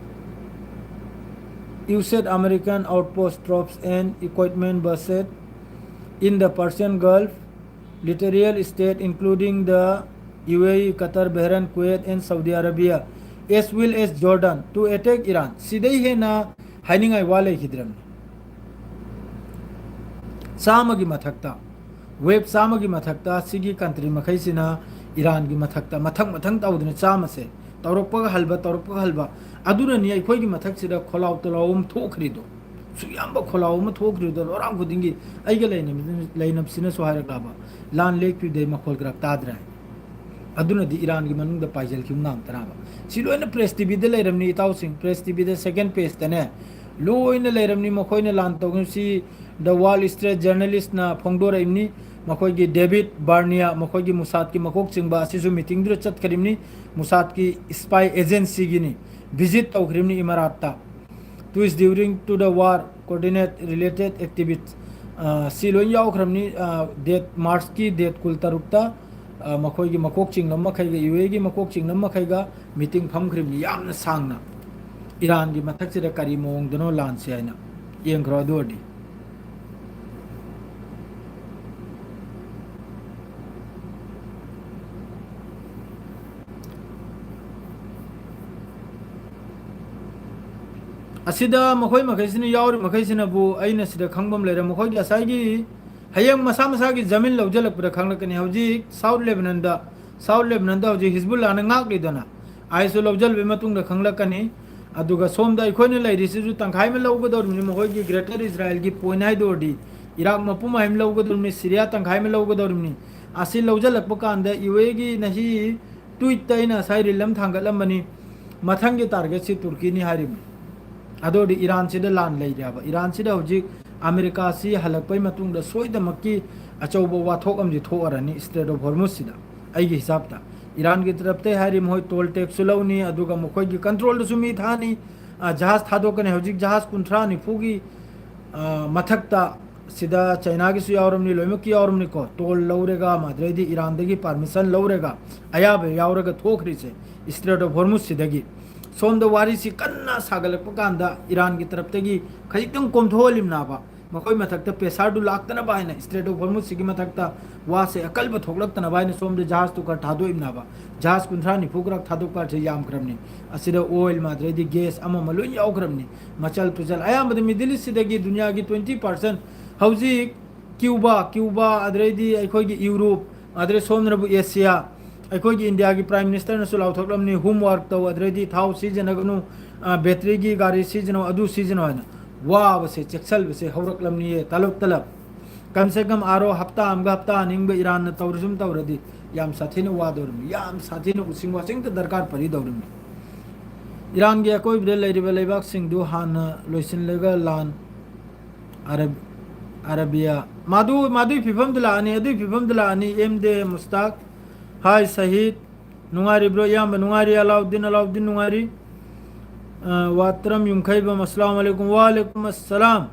used American outpost troops and equipment based in the Persian Gulf, littoral state including the U A E, Qatar, Bahrain, Kuwait and Saudi Arabia as well as Jordan to attack Iran. ꯁꯤꯗꯩ ꯍꯦꯟꯅ ꯍꯥꯏꯅꯤꯡꯉꯥꯏ ꯋꯥ ꯂꯩꯈꯤꯗ꯭ꯔꯕꯅꯤ꯫ ꯆꯥꯝꯃꯒꯤ ꯃꯊꯛꯇ, web ꯆꯥꯝꯃꯒꯤ ꯃꯊꯛꯇ ꯁꯤꯒꯤ country ꯃꯈꯩꯁꯤꯅ ꯏꯔꯥꯟꯒꯤ ꯃꯊꯛꯇ ꯃꯊꯪ ꯃꯊꯪ ꯇꯧꯗꯅ ꯆꯥꯝꯃꯁꯦ ꯇꯧꯔꯛꯄꯒ ꯍꯜꯕ, ꯇꯧꯔꯛꯄꯒ ꯍꯜꯕ꯫ ꯑꯗꯨꯅꯅꯤ ꯑꯩꯈꯣꯏꯒꯤ ꯃꯊꯛꯁꯤꯗ ꯈꯣꯜꯂꯥꯎ ꯇꯣꯂꯥꯎ ꯑꯃ ꯊꯣꯛꯈ꯭ꯔꯤꯗꯣ꯫ ꯁꯨꯛ ꯌꯥꯝꯕ ꯈꯣꯜꯂꯥꯎ ꯑꯃ ꯊꯣꯛꯈ꯭ꯔꯤꯗꯣ ꯂꯣꯔꯥꯡ ꯈꯨꯗꯤꯡꯒꯤ꯫ ꯑꯩꯒ ꯂꯩꯅꯕ-, ꯂꯩꯅꯕꯁꯤꯅꯁꯨ ꯍꯥꯏꯔꯛꯂꯕ, ꯂꯥꯟ ꯂꯦꯞꯈꯤꯕꯗꯩ ꯃꯈꯣꯜ ꯈꯔ ꯇꯥꯗ꯭ꯔꯦ꯫ ꯑꯗꯨꯅꯗꯤ ꯏꯔꯥꯟꯒꯤ ꯃꯅꯨꯡꯗ ꯄꯥꯏꯁꯤꯜꯈꯤꯕ ꯉꯥꯛꯇꯅꯦꯕ꯫ ꯁꯤ ꯂꯣꯏꯅ ꯄ꯭ꯔꯦꯁ ꯇꯤꯚꯤꯗ ꯂꯩꯔꯝꯅꯤ, ꯏꯇꯥꯎꯁꯤꯡ꯫ ꯄ꯭ꯔꯦꯁ ꯇꯤꯚꯤꯗ ꯁꯦꯀꯦꯟ ꯄꯦꯖꯇꯅꯦ ꯂꯣꯏꯅ ꯂꯩꯔꯝꯅꯤ꯫ ꯃꯈꯣꯏꯅ ꯂꯥꯟ ꯇꯧꯈꯤꯕꯁꯤ ꯗ ꯋꯥꯜ ꯁ꯭ꯇ꯭ꯔꯤꯠ ꯖꯔꯅꯦꯂꯤꯁꯅ ꯐꯣꯡꯗꯣꯔꯛꯏꯕꯅꯤ꯫ ꯃꯈꯣꯏꯒꯤ ꯗꯦꯕꯤꯠ ꯕꯥꯔꯅꯤꯌꯥ, ꯃꯈꯣꯏꯒꯤ ꯃꯨꯁꯥꯗꯀꯤ ꯃꯀꯣꯛ ꯆꯤꯡꯕ ꯑꯁꯤꯁꯨ ꯃꯤꯇꯤꯡꯗꯨꯗ ꯆꯠꯈ꯭ꯔꯤꯕꯅꯤ꯫ ꯃꯨꯁꯥꯗꯀꯤ ꯁ꯭ꯄꯥꯏ ꯑꯦꯖꯦꯟꯁꯤꯒꯤꯅꯤ, visit ꯇꯧꯈ꯭ꯔꯤꯕꯅꯤ ꯏꯃꯥꯔꯥꯠꯇ꯫ Twist during to the war coordinate related activities, ꯑ, ꯁꯤ ꯂꯣꯏ ꯌꯥꯎꯈ꯭ꯔꯕꯅꯤ꯫ ꯑ, ꯗꯦꯠ, ꯃꯥꯔꯆꯀꯤ ꯗꯦꯠ ꯀꯨꯟꯇꯔꯨꯛꯇ, ꯑ, ꯃꯈꯣꯏꯒꯤ ꯃꯀꯣꯛ ꯆꯤꯡꯂꯝ ꯃꯈꯩꯒ, ꯌꯨ ꯑꯦꯒꯤ ꯃꯀꯣꯛ ꯆꯤꯡꯂꯝ ꯃꯈꯩꯒ ꯃꯤꯇꯤꯡ ꯐꯝꯈ꯭ꯔꯤꯕꯅꯤ ꯌꯥꯝꯅ ꯁꯥꯡꯅ꯫ ꯏꯔꯥꯟꯒꯤ ꯃꯊꯛꯁꯤꯗ ꯀꯔꯤ ꯃꯑꯣꯡꯗꯅꯣ ꯂꯥꯟꯁꯦ ꯍꯥꯏꯅ꯫ ꯌꯦꯡꯈ꯭ꯔꯣ ꯑꯗꯨ ꯑꯣꯏꯔꯗꯤ꯫ ꯑꯁꯤꯗ ꯃꯈꯣꯏ ꯃꯈꯩꯁꯤꯅ ꯌꯥꯎꯔꯤ ꯃꯈꯩꯁꯤꯅꯕꯨ ꯑꯩꯅ ꯁꯤꯗ ꯈꯪꯕ ꯑꯃ ꯂꯩꯔꯦ꯫ ꯃꯈꯣꯏꯒꯤ ꯉꯁꯥꯏꯒꯤ ꯍꯌꯦꯡ ꯃꯁꯥ ꯃꯁꯥꯒꯤ ꯖꯃꯤꯟ ꯂꯧꯁꯤꯜꯂꯛꯄꯗ ꯈꯪꯂꯛꯀꯅꯤ꯫ ꯍꯧꯖꯤꯛ ꯁꯥꯎꯠ ꯂꯦꯕꯅꯟꯗ, ꯁꯥꯎꯠ ꯂꯦꯕꯅꯟꯗ ꯍꯧꯖꯤꯛ ꯍꯤꯖꯕꯨꯜꯂꯥꯅ ꯉꯥꯛꯂꯤꯗꯅ, ꯑꯥꯏꯁꯁꯨ ꯂꯧꯁꯤꯜꯂꯕ ꯃꯇꯨꯡꯗ ꯈꯪꯂꯛꯀꯅꯤ꯫ ꯑꯗꯨꯒ ꯁꯣꯝꯗ ꯑꯩꯈꯣꯏꯅ ꯂꯩꯔꯤꯁꯤꯁꯨ ꯇꯪꯈꯥꯏ ꯑꯃ ꯂꯧꯒꯗꯧꯔꯤꯕꯅꯤ, ꯃꯈꯣꯏꯒꯤ ꯒ꯭ꯔꯦꯇꯔ ꯏꯁꯔꯥꯏꯜꯒꯤ ꯄꯣꯏꯟ ꯍꯥꯏꯗꯣꯔꯗꯤ꯫ ꯏꯔꯥꯛ ꯃꯄꯨꯝ ꯑꯃ ꯂꯧꯒꯗꯧꯔꯤꯕꯅꯤ, ꯁꯤꯔꯤꯌꯥ ꯇꯪꯈꯥꯏ ꯑꯃ ꯂꯧꯒꯗꯧꯔꯤꯕꯅꯤ꯫ ꯑꯁꯤ ꯂꯧꯁꯤꯜꯂꯛꯄ ꯀꯥꯟꯗ ꯌꯨ ꯑꯦꯒꯤ ꯉꯁꯤ ꯇ꯭ꯋꯤꯠꯇ ꯑꯩꯅ ꯉꯁꯥꯏ ꯔꯤꯜ ꯑꯃ ꯊꯥꯡꯒꯠꯂꯝꯕꯅꯤ, ꯃꯊꯪꯒꯤ ꯇꯥꯔꯒꯦꯠꯁꯤ ꯇꯨꯔꯀꯤꯅꯤ ꯍꯥꯏꯔꯤꯕꯅꯤ꯫ ꯑꯗꯨ ꯑꯣꯏꯔꯗꯤ ꯏꯔꯥꯟꯁꯤꯗ ꯂꯥꯟ ꯂꯩꯔꯦꯕ꯫ ꯏꯔꯥꯟꯁꯤꯗ ꯍꯧꯖꯤꯛ ꯑꯃꯦꯔꯤꯀꯥꯁꯤ ꯍꯜꯂꯛꯄꯩ ꯃꯇꯨꯡꯗ ꯁꯣꯏꯗꯃꯛꯀꯤ ꯑꯆꯧꯕ ꯋꯥꯊꯣꯛ ꯑꯃꯗꯤ ꯊꯣꯛꯑꯔꯅꯤ ꯁ꯭ꯇ꯭ꯔꯦꯠ ꯑꯣꯐ ꯍꯣꯔꯃꯨꯖꯁꯤꯗ꯫ ꯑꯩꯒꯤ ꯍꯤꯁꯥꯞꯇ ꯏꯔꯥꯟꯒꯤ ꯇꯔꯞꯇꯩ ꯍꯥꯏꯔꯤ, ꯃꯈꯣꯏ ꯇꯣꯜ ꯇꯦꯛꯁꯁꯨ ꯂꯧꯅꯤ, ꯑꯗꯨꯒ ꯃꯈꯣꯏꯒꯤ ꯀꯟꯇ꯭ꯔꯣꯜꯗꯁꯨ ꯃꯤ ꯊꯥꯅꯤ꯫ ꯑ, ꯖꯍꯥꯖ ꯊꯥꯗꯣꯛꯀꯅꯤ꯫ ꯍꯧꯖꯤꯛ ꯖꯍꯥꯖ ꯀꯨꯟꯊ꯭ꯔꯥ ꯅꯤꯐꯨꯒꯤ, ꯑ, ꯃꯊꯛꯇ ꯁꯤꯗ ꯆꯩꯅꯥꯒꯤꯁꯨ ꯌꯥꯎꯔꯝꯅꯤ, ꯂꯣꯏꯅꯃꯛꯀꯤ ꯌꯥꯎꯔꯝꯅꯤꯀꯣ꯫ ꯇꯣꯜ ꯂꯧꯔꯒ, ꯃꯗꯨꯗꯩꯗꯤ ꯏꯔꯥꯟꯗꯒꯤ ꯄꯥꯔꯃꯤꯁꯟ ꯂꯧꯔꯒ, ꯑꯌꯥꯕ ꯌꯥꯎꯔꯒ ꯊꯣꯛꯈ꯭ꯔꯤꯁꯦ ꯁ꯭ꯇ꯭ꯔꯦꯠ ꯑꯣꯐ ꯍꯣꯔꯃꯨꯖꯁꯤꯗꯒꯤ꯫ ꯁꯣꯝꯗ ꯋꯥꯔꯤꯁꯤ ꯀꯟꯅ ꯁꯥꯒꯠꯂꯛꯄ ꯀꯥꯟꯗ ꯏꯔꯥꯟꯒꯤ ꯇꯔꯞꯇꯒꯤ ꯈꯖꯤꯛꯇꯪ ꯀꯣꯝꯊꯣꯛꯍꯜꯂꯤꯝꯅꯥꯕ, ꯃꯈꯣꯏ ꯃꯊꯛꯇ pressureꯗꯨ ꯂꯥꯛꯇꯅꯕ ꯍꯥꯏꯅ, Strait of Hormuzꯁꯤꯒꯤ ꯃꯊꯛꯇ ꯋꯥꯁꯦ ꯑꯀꯜꯕ ꯊꯣꯛꯂꯛꯇꯅꯕ ꯍꯥꯏꯅ ꯁꯣꯝꯗ ꯖꯍꯥꯖꯇꯨ ꯈꯔ ꯊꯥꯗꯣꯛꯏꯕꯅꯦꯕ꯫ ꯖꯍꯥꯖ ꯀꯨꯟꯊ꯭ꯔꯥ ꯅꯤꯐꯨ ꯈꯔ ꯊꯥꯗꯣꯛꯄ ꯍꯥꯏꯁꯦ ꯌꯥꯝꯈ꯭ꯔꯕꯅꯤ꯫ ꯑꯁꯤꯗ oil, ꯑꯗꯩꯗꯤ gas ꯑꯃ ꯑꯃ ꯂꯣꯏ ꯌꯥꯎꯈ꯭ꯔꯕꯅꯤ꯫ ꯃꯆꯜ ꯄꯨꯆꯜ ꯑꯌꯥꯝꯕꯗ Middle Eastꯁꯤꯗꯒꯤ ꯗꯨꯅꯤꯌꯥꯒꯤ twenty percent ꯍꯧꯖꯤꯛ Cuba, Cuba, ꯑꯗꯩꯗꯤ ꯑꯩꯈꯣꯏꯒꯤ Europe, ꯑꯗꯩ ꯁꯣꯝꯗꯅꯕꯨ Asia, ꯑꯩꯈꯣꯏꯒꯤ ꯏꯟꯗꯤꯌꯥꯒꯤ Prime Ministerꯅꯁꯨ ꯂꯥꯎꯊꯣꯛꯂꯝꯅꯤ, "Homework ꯇꯧ, ꯑꯗꯩꯗꯤ ꯊꯥꯎ ꯁꯤꯖꯤꯟꯅꯒꯅꯨ, ꯑ, batteryꯒꯤ ꯒꯥꯔꯤ ꯁꯤꯖꯤꯟꯅꯧ, ꯑꯗꯨ ꯁꯤꯖꯤꯟꯅꯧ" ꯍꯥꯏꯅ꯫ ꯋꯥꯕꯁꯦ, ꯆꯦꯛꯁꯜꯕꯁꯦ ꯍꯧꯔꯛꯂꯝꯅꯤꯌꯦ, ꯇꯂꯞ ꯇꯂꯞ꯫ ꯀꯝ ꯁꯦ ꯀꯝ ꯑꯥꯔꯣ ꯍꯞꯇꯥ ꯑꯃꯒ ꯍꯞꯇꯥ ꯑꯅꯤꯒ ꯏꯔꯥꯟꯅ ꯇꯧꯔꯁꯨꯝ ꯇꯧꯔꯗꯤ ꯌꯥꯝ ꯁꯥꯊꯤꯅ ꯋꯥꯗꯧꯔꯤꯕꯅꯤ, ꯌꯥꯝ ꯁꯥꯊꯤꯅ ꯎꯁꯤꯡ ꯋꯥꯁꯤꯡꯇ ꯗꯔꯀꯥꯔ ꯄꯔꯤꯗꯧꯔꯤꯕꯅꯤ꯫ ꯏꯔꯥꯟꯒꯤ ꯑꯀꯣꯏꯕꯗ ꯂꯩꯔꯤꯕ ꯂꯩꯕꯥꯛꯁꯤꯡꯗꯨ ꯍꯥꯟꯅ ꯂꯣꯏꯁꯤꯜꯂꯒ ꯂꯥꯟ ꯑꯔꯕ-, ꯑꯔꯕꯤꯌꯥ꯫ ꯃꯗꯨ, ꯃꯗꯨꯒꯤ ꯐꯤꯕꯝꯗ ꯂꯥꯛꯑꯅꯤ, ꯑꯗꯨꯒꯤ ꯐꯤꯕꯝꯗ ꯂꯥꯛꯑꯅꯤ, ꯑꯦꯝ ꯗꯦ ꯃꯨꯁꯇꯥꯛ꯫ ꯍꯥꯏ ꯁꯍꯤꯗ, ꯅꯨꯡꯉꯥꯏꯔꯤꯕ꯭ꯔꯣ ꯏꯌꯥꯝꯕ? ꯅꯨꯡꯉꯥꯏꯔꯤ, ꯑꯂꯥꯎꯗꯤꯟ, ꯑꯂꯥꯎꯗꯤꯟ ꯅꯨꯡꯉꯥꯏꯔꯤ꯫ ꯑ, ꯋꯥꯇ꯭ꯔꯝ ꯌꯨꯝꯈꯩꯕꯝ, ꯑꯁꯂꯥꯝ ꯑꯂꯩꯀꯨꯝ꯫ ꯋꯥꯂꯩꯀꯨꯝ ꯑꯁꯂꯥꯝ꯫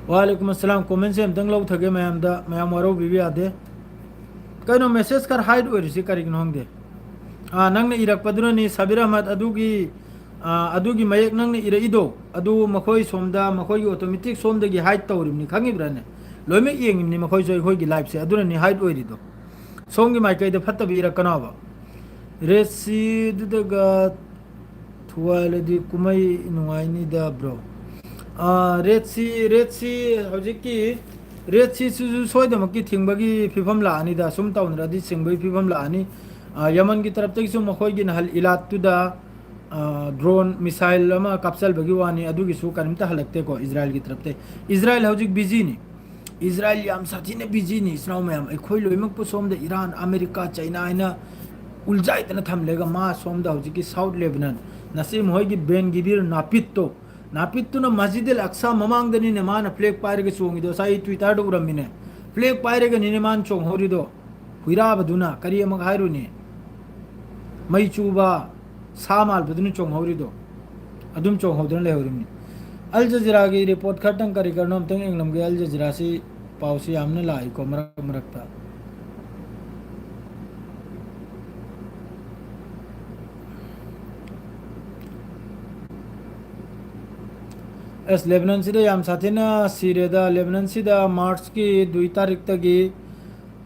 ꯋꯥꯂꯩꯀꯨꯝ ꯑꯁꯂꯥꯝ꯫ Commentꯁꯦ ꯑꯝꯇꯪ ꯂꯧꯊꯒꯦ ꯃꯌꯥꯝꯗ, ꯃꯌꯥꯝ ꯋꯥꯔꯧꯕꯤꯕ ꯌꯥꯗꯦ꯫ ꯀꯩꯅꯣ, message ꯈꯔ hide ꯑꯣꯏꯔꯤꯁꯤ ꯀꯔꯤꯒꯤꯅꯣ ꯈꯪꯗꯦ꯫ ꯑꯥ, ꯅꯪꯅ ꯏꯔꯛꯄꯗꯨꯅꯅꯤ, ꯁꯕꯤꯔ ꯑꯍꯃꯗ, ꯑꯗꯨꯒꯤ, ꯑꯥ, ꯑꯗꯨꯒꯤ ꯃꯌꯦꯛ ꯅꯪꯅ ꯏꯔꯛꯏꯗꯣ, ꯑꯗꯨ ꯃꯈꯣꯏ ꯁꯣꯝꯗ, ꯃꯈꯣꯏꯒꯤ automatic ꯁꯣꯝꯗꯒꯤ hide ꯇꯧꯔꯤꯕꯅꯤ, ꯈꯪꯉꯤꯕ꯭ꯔꯥꯅꯦ? ꯂꯣꯏꯅꯃꯛ ꯌꯦꯡꯉꯤꯕꯅꯤ ꯃꯈꯣꯏꯁꯨ ꯑꯩꯈꯣꯏꯒꯤ liveꯁꯦ, ꯑꯗꯨꯅꯅꯤ hide ꯑꯣꯏꯔꯤꯗꯣ꯫ ꯁꯣꯝꯒꯤ ꯃꯥꯏꯀꯩꯗ ꯐꯠꯇꯕ ꯏꯔꯛꯀꯅꯣꯕ꯫ Red Seaꯗꯨꯗꯒ ꯊꯨꯒꯥꯏꯔꯗꯤ ꯀꯨꯝꯍꯩ ꯅꯨꯡꯉꯥꯏꯅꯤꯗ, bro꯫ ꯑꯥ, Red Sea, Red Sea, ꯍꯧꯖꯤꯛꯀꯤ Red Seaꯁꯤꯁꯨ ꯁꯣꯏꯗꯃꯛꯀꯤ ꯊꯤꯡꯕꯒꯤ ꯐꯤꯕꯝ ꯂꯥꯛꯑꯅꯤꯗ, ꯁꯨꯝ ꯇꯧꯅꯔꯗꯤ ꯊꯤꯡꯕꯒꯤ ꯐꯤꯕꯝ ꯂꯥꯛꯑꯅꯤ꯫ ꯑꯥ, ꯌꯃꯟꯒꯤ ꯇꯔꯞꯇꯒꯤꯁꯨ ꯃꯈꯣꯏꯒꯤ ꯅꯍꯥꯟ ꯏꯂꯥꯠꯇꯨꯗ, ꯑꯥ, drone missile ꯑꯃ ꯀꯥꯞꯆꯜꯕꯒꯤ ꯋꯥꯅꯤ, ꯑꯗꯨꯒꯤꯁꯨ ꯀꯔꯤꯝꯇ ꯍꯜꯂꯛꯇꯦꯀꯣ ꯏꯖꯔꯥꯏꯜꯒꯤ ꯇꯔꯞꯇꯩ꯫ ꯏꯖꯔꯥꯏꯜ ꯍꯧꯖꯤꯛ busyꯅꯤ꯫ ꯏꯖꯔꯥꯏꯜ ꯌꯥꯝ ꯁꯥꯊꯤꯅ busyꯅꯤ, ꯏꯆꯤꯟ ꯏꯅꯥꯎ ꯃꯌꯥꯝ꯫ ꯑꯩꯈꯣꯏ ꯂꯣꯏꯅꯃꯛꯄꯨ ꯁꯣꯝꯗ ꯏꯔꯥꯟ, ꯑꯃꯦꯔꯤꯀꯥ, ꯆꯩꯅꯥ ꯍꯥꯏꯅ ꯎꯜꯖꯥꯏꯗꯅ ꯊꯝꯂꯦꯒ, ꯃꯥ ꯁꯣꯝꯗ ꯍꯧꯖꯤꯛꯀꯤ South Lebanon, ꯅꯁꯤꯝ ꯍꯣꯏꯒꯤ ꯕꯦꯟ ꯒꯤꯕꯤꯔ ꯅꯥꯄꯤꯠꯇꯣ, ꯅꯥꯄꯤꯠꯇꯨꯅ ꯃꯁꯖꯤꯗ ꯑꯜ ꯑꯛꯁꯥ ꯃꯃꯥꯡꯗꯅꯤꯅꯦ ꯃꯥꯅ flag ꯄꯥꯏꯔꯒ ꯆꯣꯡꯉꯤꯗꯣ꯫ ꯉꯁꯥꯏ ꯑꯩ Twitterꯗ ꯎꯔꯝꯃꯤꯅꯦ꯫ Flag ꯄꯥꯏꯔꯒꯅꯤꯅꯦ ꯃꯥꯅ ꯆꯣꯡꯍꯧꯔꯤꯗꯣ꯫ ꯍꯨꯏꯔꯥꯕꯗꯨꯅ ꯀꯔꯤ ꯑꯃꯨꯛ ꯍꯥꯏꯔꯨꯅꯤ? ꯃꯩ ꯆꯨꯕ ꯁꯥ ꯃꯥꯜꯕꯗꯨꯅ ꯆꯣꯡꯍꯧꯔꯤꯗꯣ꯫ ꯑꯗꯨꯝ ꯆꯣꯡꯍꯧꯗꯅ ꯂꯩꯍꯧꯔꯤꯕꯅꯤ꯫ ꯑꯜ ꯖꯖꯤꯔꯥꯒꯤ report ꯈꯔꯇꯪ ꯀꯔꯤ ꯀꯔꯤꯅꯣ ꯑꯝꯇꯪ ꯌꯦꯡꯂꯝꯒꯦ꯫ ꯑꯜ ꯖꯖꯤꯔꯥꯁꯤ ꯄꯥꯎꯁꯤ ꯌꯥꯝꯅ ꯂꯥꯛꯏꯀꯣ ꯃꯔꯛ ꯃꯔꯛꯇ꯫ ꯑꯁ, ꯂꯦꯕꯅꯟꯁꯤꯗ ꯌꯥꯝ ꯁꯥꯊꯤꯅ ꯁꯤꯔꯦꯗ꯫ ꯂꯦꯕꯅꯟꯁꯤꯗ ꯃꯥꯔꯆꯀꯤ ꯗꯨꯏ ꯇꯥꯔꯤꯛꯇꯒꯤ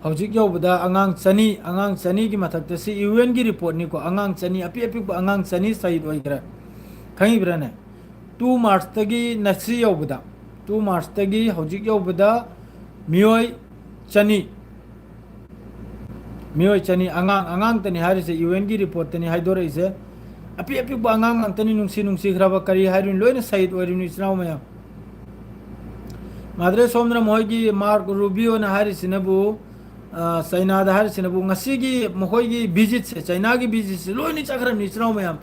ꯍꯧꯖꯤꯛ ꯌꯧꯕꯗ ꯑꯉꯥꯡ ꯆꯅꯤ, ꯑꯉꯥꯡ ꯆꯅꯤꯒꯤ ꯃꯊꯛꯇ, ꯁꯤ ꯌꯨ ꯑꯦꯟꯒꯤ ꯔꯤꯄꯣꯔꯠꯅꯤꯀꯣ, ꯑꯉꯥꯡ ꯆꯅꯤ, ꯑꯄꯤꯛ ꯑꯄꯤꯛꯄ ꯑꯉꯥꯡ ꯆꯅꯤ ꯁꯍꯤꯗ ꯑꯣꯏꯈ꯭ꯔꯦ꯫ ꯈꯪꯉꯤꯕ꯭ꯔꯥꯅꯦ? ꯇꯨ ꯃꯥꯔꯆꯇꯒꯤ ꯉꯁꯤ ꯌꯧꯕꯗ, ꯇꯨ ꯃꯥꯔꯆꯇꯒꯤ ꯍꯧꯖꯤꯛ ꯌꯧꯕꯗ ꯃꯤꯑꯣꯏ ꯆꯅꯤ, ꯃꯤꯑꯣꯏ ꯆꯅꯤ, ꯑꯉꯥꯡ, ꯑꯉꯥꯡꯇꯅꯤ ꯍꯥꯏꯔꯤꯁꯦ, ꯌꯨ ꯑꯦꯟꯒꯤ ꯔꯤꯄꯣꯔꯠꯇꯅꯤ ꯍꯥꯏꯗꯣꯔꯛꯏꯁꯦ꯫ ꯑꯄꯤꯛ ꯑꯄꯤꯛꯄ ꯑꯉꯥꯡ ꯉꯥꯛꯇꯅꯤ, ꯅꯨꯡꯁꯤ ꯅꯨꯡꯁꯤꯈ꯭ꯔꯕ, ꯀꯔꯤ ꯍꯥꯏꯔꯨꯅꯤ, ꯂꯣꯏꯅ ꯁꯍꯤꯗ ꯑꯣꯏꯔꯤꯕꯅꯤ, ꯏꯆꯤꯟ ꯏꯅꯥꯎ ꯃꯌꯥꯝ꯫ ꯃꯥꯗ꯭ꯔꯦ, ꯁꯣꯝꯗꯅ ꯃꯈꯣꯏꯒꯤ ꯃꯥꯔꯛ ꯔꯨꯕꯤꯑꯣꯅ ꯍꯥꯏꯔꯤꯁꯤꯅꯕꯨ, ꯑ, ꯆꯩꯅꯥꯗ ꯍꯥꯏꯔꯤꯁꯤꯅꯕꯨ ꯉꯁꯤꯒꯤ ꯃꯈꯣꯏꯒꯤ ꯚꯤꯖꯤꯠꯁꯦ, ꯆꯩꯅꯥꯒꯤ ꯚꯤꯖꯤꯠꯁꯦ ꯂꯣꯏꯅ ꯆꯠꯈ꯭ꯔꯕꯅꯤ, ꯏꯆꯤꯟ ꯏꯅꯥꯎ ꯃꯌꯥꯝ꯫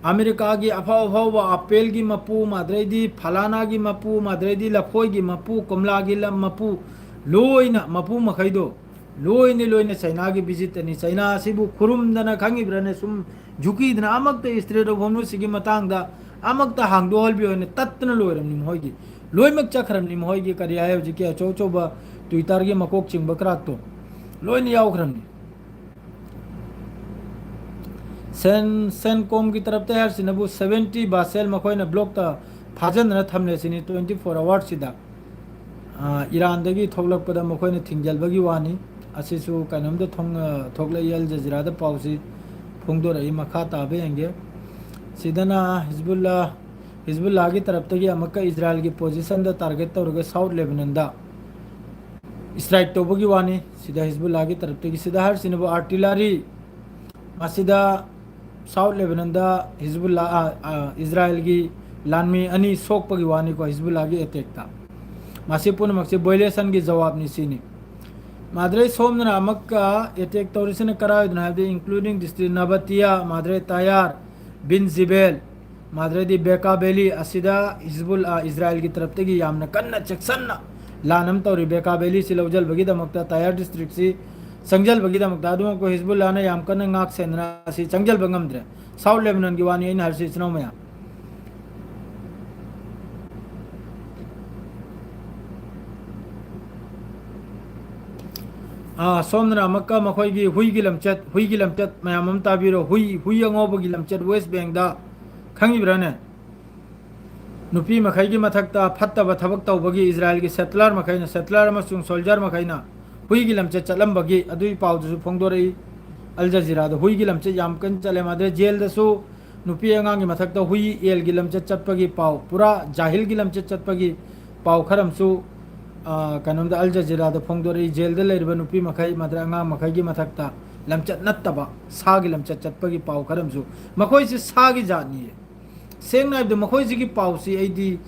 ꯑꯃꯦꯔꯤꯀꯥꯒꯤ ꯑꯐꯥꯎ ꯑꯐꯥꯎꯕ ꯑꯄꯦꯜꯒꯤ ꯃꯄꯨ, ꯃꯥꯗ꯭ꯔꯩꯗꯤ ꯐꯂꯥꯅꯥꯒꯤ ꯃꯄꯨ, ꯃꯥꯗ꯭ꯔꯩꯗꯤ ꯂꯐꯣꯏꯒꯤ ꯃꯄꯨ, ꯀꯣꯝꯂꯥꯒꯤ ꯂꯝ ꯃꯄꯨ, ꯂꯣꯏꯅ ꯃꯄꯨ ꯃꯈꯩꯗꯣ ꯂꯣꯏꯅ, ꯂꯣꯏꯅ ꯆꯩꯅꯥꯒꯤ ꯚꯤꯖꯤꯠꯇꯅꯤ꯫ ꯆꯩꯅꯥ ꯑꯁꯤꯕꯨ ꯈꯨꯔꯨꯝꯗꯅ, ꯈꯪꯉꯤꯕ꯭ꯔꯅꯦ? ꯁꯨꯝ ꯖꯨꯀꯤꯗꯅ ꯑꯃꯛꯇ ꯏꯁꯇ꯭ꯔꯦꯠ ꯑꯣꯐ ꯍꯣꯔꯃꯨꯖꯁꯤꯒꯤ ꯃꯇꯥꯡꯗ ꯑꯃꯛꯇ ꯍꯥꯡꯗꯣꯛꯍꯟꯕꯤꯌꯣꯅꯦ, ꯇꯠꯇꯅ ꯂꯣꯏꯔꯕꯅꯤ ꯃꯈꯣꯏꯒꯤ꯫ ꯂꯣꯏꯅꯃꯛ ꯆꯠꯈ꯭ꯔꯕꯅꯤ ꯃꯈꯣꯏꯒꯤ, ꯀꯔꯤ ꯍꯥꯏ, ꯍꯧꯖꯤꯛꯀꯤ ꯑꯆꯧ ꯑꯆꯧꯕ ꯇ꯭ꯋꯤꯇꯔꯒꯤ ꯃꯀꯣꯛ ꯆꯤꯡꯕ ꯀ꯭ꯔꯥꯛꯇꯣ ꯂꯣꯏꯅ ꯌꯥꯎꯈ꯭ꯔꯕꯅꯤ꯫ ꯁꯦꯟ-, ꯁꯦꯟꯀꯣꯝꯒꯤ ꯇꯔꯞꯇ ꯍꯥꯏꯔꯤꯁꯤꯅꯕꯨ ꯁꯚꯦꯟꯇꯤ ꯕꯥꯁꯦꯜ ꯃꯈꯣꯏꯅ ꯕ꯭ꯂꯣꯛꯇ ꯐꯥꯖꯤꯟꯗꯅ ꯊꯝꯂꯦ ꯁꯤꯅꯤ, ꯇ꯭ꯋꯦꯟꯇꯤ ꯐꯣꯔ ꯑꯋꯥꯔꯁꯤꯗ꯫ ꯑ, ꯏꯔꯥꯟꯗꯒꯤ ꯊꯣꯛꯂꯛꯄꯗ ꯃꯈꯣꯏꯅ ꯊꯤꯡꯖꯤꯜꯕꯒꯤ ꯋꯥꯅꯤ꯫ ꯑꯁꯤꯁꯨ ꯀꯩꯅꯣꯝꯗ ꯊꯣꯡ-, ꯑ, ꯊꯣꯛꯂꯛꯏ, ꯑꯜ ꯖꯖꯤꯔꯥꯗ ꯄꯥꯎꯁꯤ ꯐꯣꯡꯗꯣꯔꯛꯏ꯫ ꯃꯈꯥ ꯇꯥꯕ ꯌꯦꯡꯒꯦ꯫ ꯁꯤꯗꯅ ꯍꯤꯖꯕꯨꯜꯂꯥ, ꯍꯤꯖꯕꯨꯜꯂꯥꯒꯤ ꯇꯔꯞꯇꯒꯤ ꯑꯃꯨꯛꯀ ꯏꯖꯔꯥꯏꯜꯒꯤ ꯄꯣꯖꯤꯁꯟꯗ ꯇꯥꯔꯒꯦꯠ ꯇꯧꯔꯒ ꯁꯥꯎꯠ ꯂꯦꯕꯅꯟꯗ ꯏꯁꯇ꯭ꯔꯥꯏꯛ ꯇꯧꯕꯒꯤ ꯋꯥꯅꯤ꯫ ꯁꯤꯗ ꯍꯤꯖꯕꯨꯜꯂꯥꯒꯤ ꯇꯔꯞꯇꯒꯤ, ꯁꯤꯗ ꯍꯥꯏꯔꯤꯁꯤꯅꯕꯨ ꯑꯥꯔꯇꯤꯂꯔꯤ, ꯃꯁꯤꯗ ꯁꯥꯎꯠ ꯂꯦꯕꯅꯟꯗ ꯍꯤꯖꯕꯨꯜꯂꯥ, ꯑ, ꯑ, ꯏꯖꯔꯥꯏꯜꯒꯤ ꯂꯥꯟꯃꯤ ꯑꯅꯤ ꯁꯣꯛꯄꯒꯤ ꯋꯥꯅꯤꯀꯣ, ꯍꯤꯖꯕꯨꯜꯂꯥꯒꯤ ꯑꯦꯇꯦꯛꯇ꯫ ꯃꯁꯤ ꯄꯨꯝꯅꯃꯛꯁꯦ ꯚꯣꯏꯂꯦꯁꯟꯒꯤ ꯖꯋꯥꯕꯅꯤ ꯁꯤꯅꯤ꯫ ꯃꯥꯗ꯭ꯔꯦ, ꯁꯣꯝꯗꯅ ꯑꯃꯛꯀ ꯑꯦꯇꯦꯛ ꯇꯧꯔꯤꯁꯤꯅ ꯀꯔꯥꯏꯗꯅꯣ ꯍꯥꯏꯕꯗꯤ, ꯏꯟꯀ꯭ꯂꯨꯗꯤꯡ ꯗꯤꯁꯇ꯭ꯔꯤꯛ ꯅꯕꯇꯤꯌꯥ, ꯃꯥꯗ꯭ꯔꯦ ꯇꯥꯌꯥꯔ, ꯕꯤꯟ ꯖꯤꯕꯦꯜ, ꯃꯥꯗ꯭ꯔꯦꯗꯤ ꯕꯦꯀꯥ ꯚꯦꯂꯤ ꯑꯁꯤꯗ ꯍꯤꯖꯕꯨꯜ, ꯑ, ꯏꯖꯔꯥꯏꯜꯒꯤ ꯇꯔꯞꯇꯒꯤ ꯌꯥꯝꯅ ꯀꯟꯅ ꯆꯦꯛꯁꯟꯅ ꯂꯥꯟ ꯑꯃ ꯇꯧꯔꯤ꯫ ꯕꯦꯀꯥ ꯚꯦꯂꯤꯁꯤ ꯂꯧꯁꯤꯟꯕꯒꯤꯗꯃꯛꯇ, ꯇꯥꯌꯥꯔ ꯗꯤꯁꯇ꯭ꯔꯤꯛꯁꯤ ꯆꯪꯁꯤꯟꯕꯒꯤꯗꯃꯛꯇ꯫ ꯑꯗꯨꯃꯛꯄꯨ ꯍꯤꯖꯕꯨꯜꯂꯥꯅ ꯌꯥꯝ ꯀꯟꯅ ꯉꯥꯛ ꯁꯦꯟꯗꯅ ꯑꯁꯤ ꯆꯪꯁꯤꯟꯕ ꯉꯝꯗ꯭ꯔꯦ꯫ ꯁꯥꯎꯠ ꯂꯦꯕꯅꯟꯒꯤ ꯋꯥꯅꯤ ꯑꯩꯅ ꯍꯥꯏꯔꯤꯁꯤ, ꯏꯆꯤꯟ ꯏꯅꯥꯎ ꯃꯌꯥꯝ꯫ ꯑꯥ, ꯁꯣꯝꯗꯅ ꯑꯃꯨꯛꯀ ꯃꯈꯣꯏꯒꯤ ꯍꯨꯏꯒꯤ ꯂꯝꯆꯠ, ꯍꯨꯏꯒꯤ ꯂꯝꯆꯠ ꯃꯌꯥꯝ ꯑꯃ ꯇꯥꯕꯤꯔꯣ꯫ ꯍꯨꯏ, ꯍꯨꯏ ꯑꯉꯧꯕꯒꯤ ꯂꯝꯆꯠ ꯋꯦꯁ ꯕꯦꯡꯗ, ꯈꯪꯉꯤꯕ꯭ꯔꯥꯅꯦ? ꯅꯨꯄꯤ ꯃꯈꯩꯒꯤ ꯃꯊꯛꯇ ꯐꯠꯇꯕ ꯊꯕꯛ ꯇꯧꯕꯒꯤ ꯏꯖꯔꯥꯏꯜꯒꯤ ꯁꯦꯇꯂꯔ ꯃꯈꯩꯅ, ꯁꯦꯇꯂꯔ ꯑꯃꯁꯨꯡ ꯁꯣꯜꯖꯔ ꯃꯈꯩꯅ ꯍꯨꯏꯒꯤ ꯂꯝꯆꯠ ꯆꯠꯂꯝꯕꯒꯤ ꯑꯗꯨꯒꯤ ꯄꯥꯎꯗꯨꯁꯨ ꯐꯣꯡꯗꯣꯔꯛꯏ꯫ ꯑꯜ ꯖꯖꯤꯔꯥꯗ ꯍꯨꯏꯒꯤ ꯂꯝꯆꯠ ꯌꯥꯝ ꯀꯟꯅ ꯆꯠꯂꯦ꯫ ꯃꯥꯗ꯭ꯔꯦ ꯖꯦꯜꯗꯁꯨ ꯅꯨꯄꯤ ꯑꯉꯥꯡꯒꯤ ꯃꯊꯛꯇ ꯍꯨꯏ ꯑꯦꯜꯒꯤ ꯂꯝꯆꯠ ꯆꯠꯄꯒꯤ ꯄꯥꯎ, ꯄꯨꯔꯥ ꯖꯥꯍꯤꯜꯒꯤ ꯂꯝꯆꯠ ꯆꯠꯄꯒꯤ ꯄꯥꯎ ꯈꯔ ꯑꯃꯁꯨ, ꯑ, ꯀꯩꯅꯣꯝꯗ ꯑꯜ ꯖꯖꯤꯔꯥꯗ ꯐꯣꯡꯗꯣꯔꯛꯏ꯫ ꯖꯦꯜꯗ ꯂꯩꯔꯤꯕ ꯅꯨꯄꯤ ꯃꯈꯩ, ꯃꯥꯗ꯭ꯔꯦ ꯑꯉꯥꯡ ꯃꯈꯩꯒꯤ ꯃꯊꯛꯇ ꯂꯝꯆꯠ ꯅꯠꯇꯕ ꯁꯥꯒꯤ ꯂꯝꯆꯠ ꯆꯠꯄꯒꯤ ꯄꯥꯎ ꯈꯔ ꯑꯃꯁꯨ꯫ ꯃꯈꯣꯏꯁꯤ ꯁꯥꯒꯤ ꯖꯥꯠꯅꯤꯌꯦ꯫ ꯁꯦꯡꯅ ꯍꯥꯏꯕꯗ ꯃꯈꯣꯏꯁꯤꯒꯤ ꯄꯥꯎꯁꯤ ꯑꯩꯗꯤ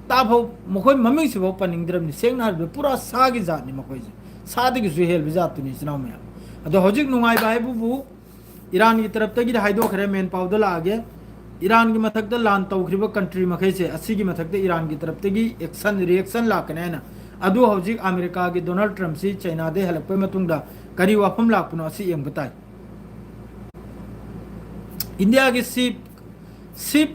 ꯇꯥꯐꯧ, ꯃꯈꯣꯏ ꯃꯃꯤꯡꯁꯤꯐꯥꯎ ꯄꯟꯅꯤꯡꯗ꯭ꯔꯕꯅꯤ꯫ ꯁꯦꯡꯅ ꯍꯥꯏꯔꯕꯗ ꯄꯨꯔꯥ ꯁꯥꯒꯤ ꯖꯥꯠꯅꯤ ꯃꯈꯣꯏꯁꯦ꯫ ꯁꯥꯗꯒꯤꯁꯨ ꯍꯦꯜꯕ ꯖꯥꯠꯇꯨꯅꯤ, ꯏꯆꯤꯟ ꯏꯅꯥꯎ ꯃꯌꯥꯝ꯫ ꯑꯗꯣ ꯍꯧꯖꯤꯛ ꯅꯨꯡꯉꯥꯏꯕ ꯍꯥꯏꯕꯕꯨ ꯏꯔꯥꯟꯒꯤ ꯇꯔꯞꯇꯒꯤꯗꯤ ꯍꯥꯏꯗꯣꯛꯈ꯭ꯔꯦ, ꯃꯦꯟ ꯄꯥꯎꯗ ꯂꯥꯛꯑꯒꯦ꯫ ꯏꯔꯥꯟꯒꯤ ꯃꯊꯛꯇ ꯂꯥꯟ ꯇꯧꯈ꯭ꯔꯤꯕ ꯀꯟꯇ꯭ꯔꯤ ꯃꯈꯩꯁꯦ, ꯑꯁꯤꯒꯤ ꯃꯊꯛꯇ ꯏꯔꯥꯟꯒꯤ ꯇꯔꯞꯇꯒꯤ ꯑꯦꯛꯁꯟ, ꯔꯤꯑꯦꯛꯁꯟ ꯂꯥꯛꯀꯅꯤ ꯍꯥꯏꯅ꯫ ꯑꯗꯨ ꯍꯧꯖꯤꯛ ꯑꯃꯦꯔꯤꯀꯥꯒꯤ ꯗꯣꯅꯥꯜꯗ ꯇ꯭ꯔꯝꯞꯁꯤ ꯆꯩꯅꯥꯗꯩ ꯍꯜꯂꯛꯄꯒꯤ ꯃꯇꯨꯡꯗ ꯀꯔꯤ ꯋꯥꯐꯝ ꯂꯥꯛꯄꯅꯣ, ꯑꯁꯤ ꯌꯦꯡꯕ ꯇꯥꯏ꯫ ꯏꯟꯗꯤꯌꯥꯒꯤ ꯁꯤꯞ, ꯁꯤꯞ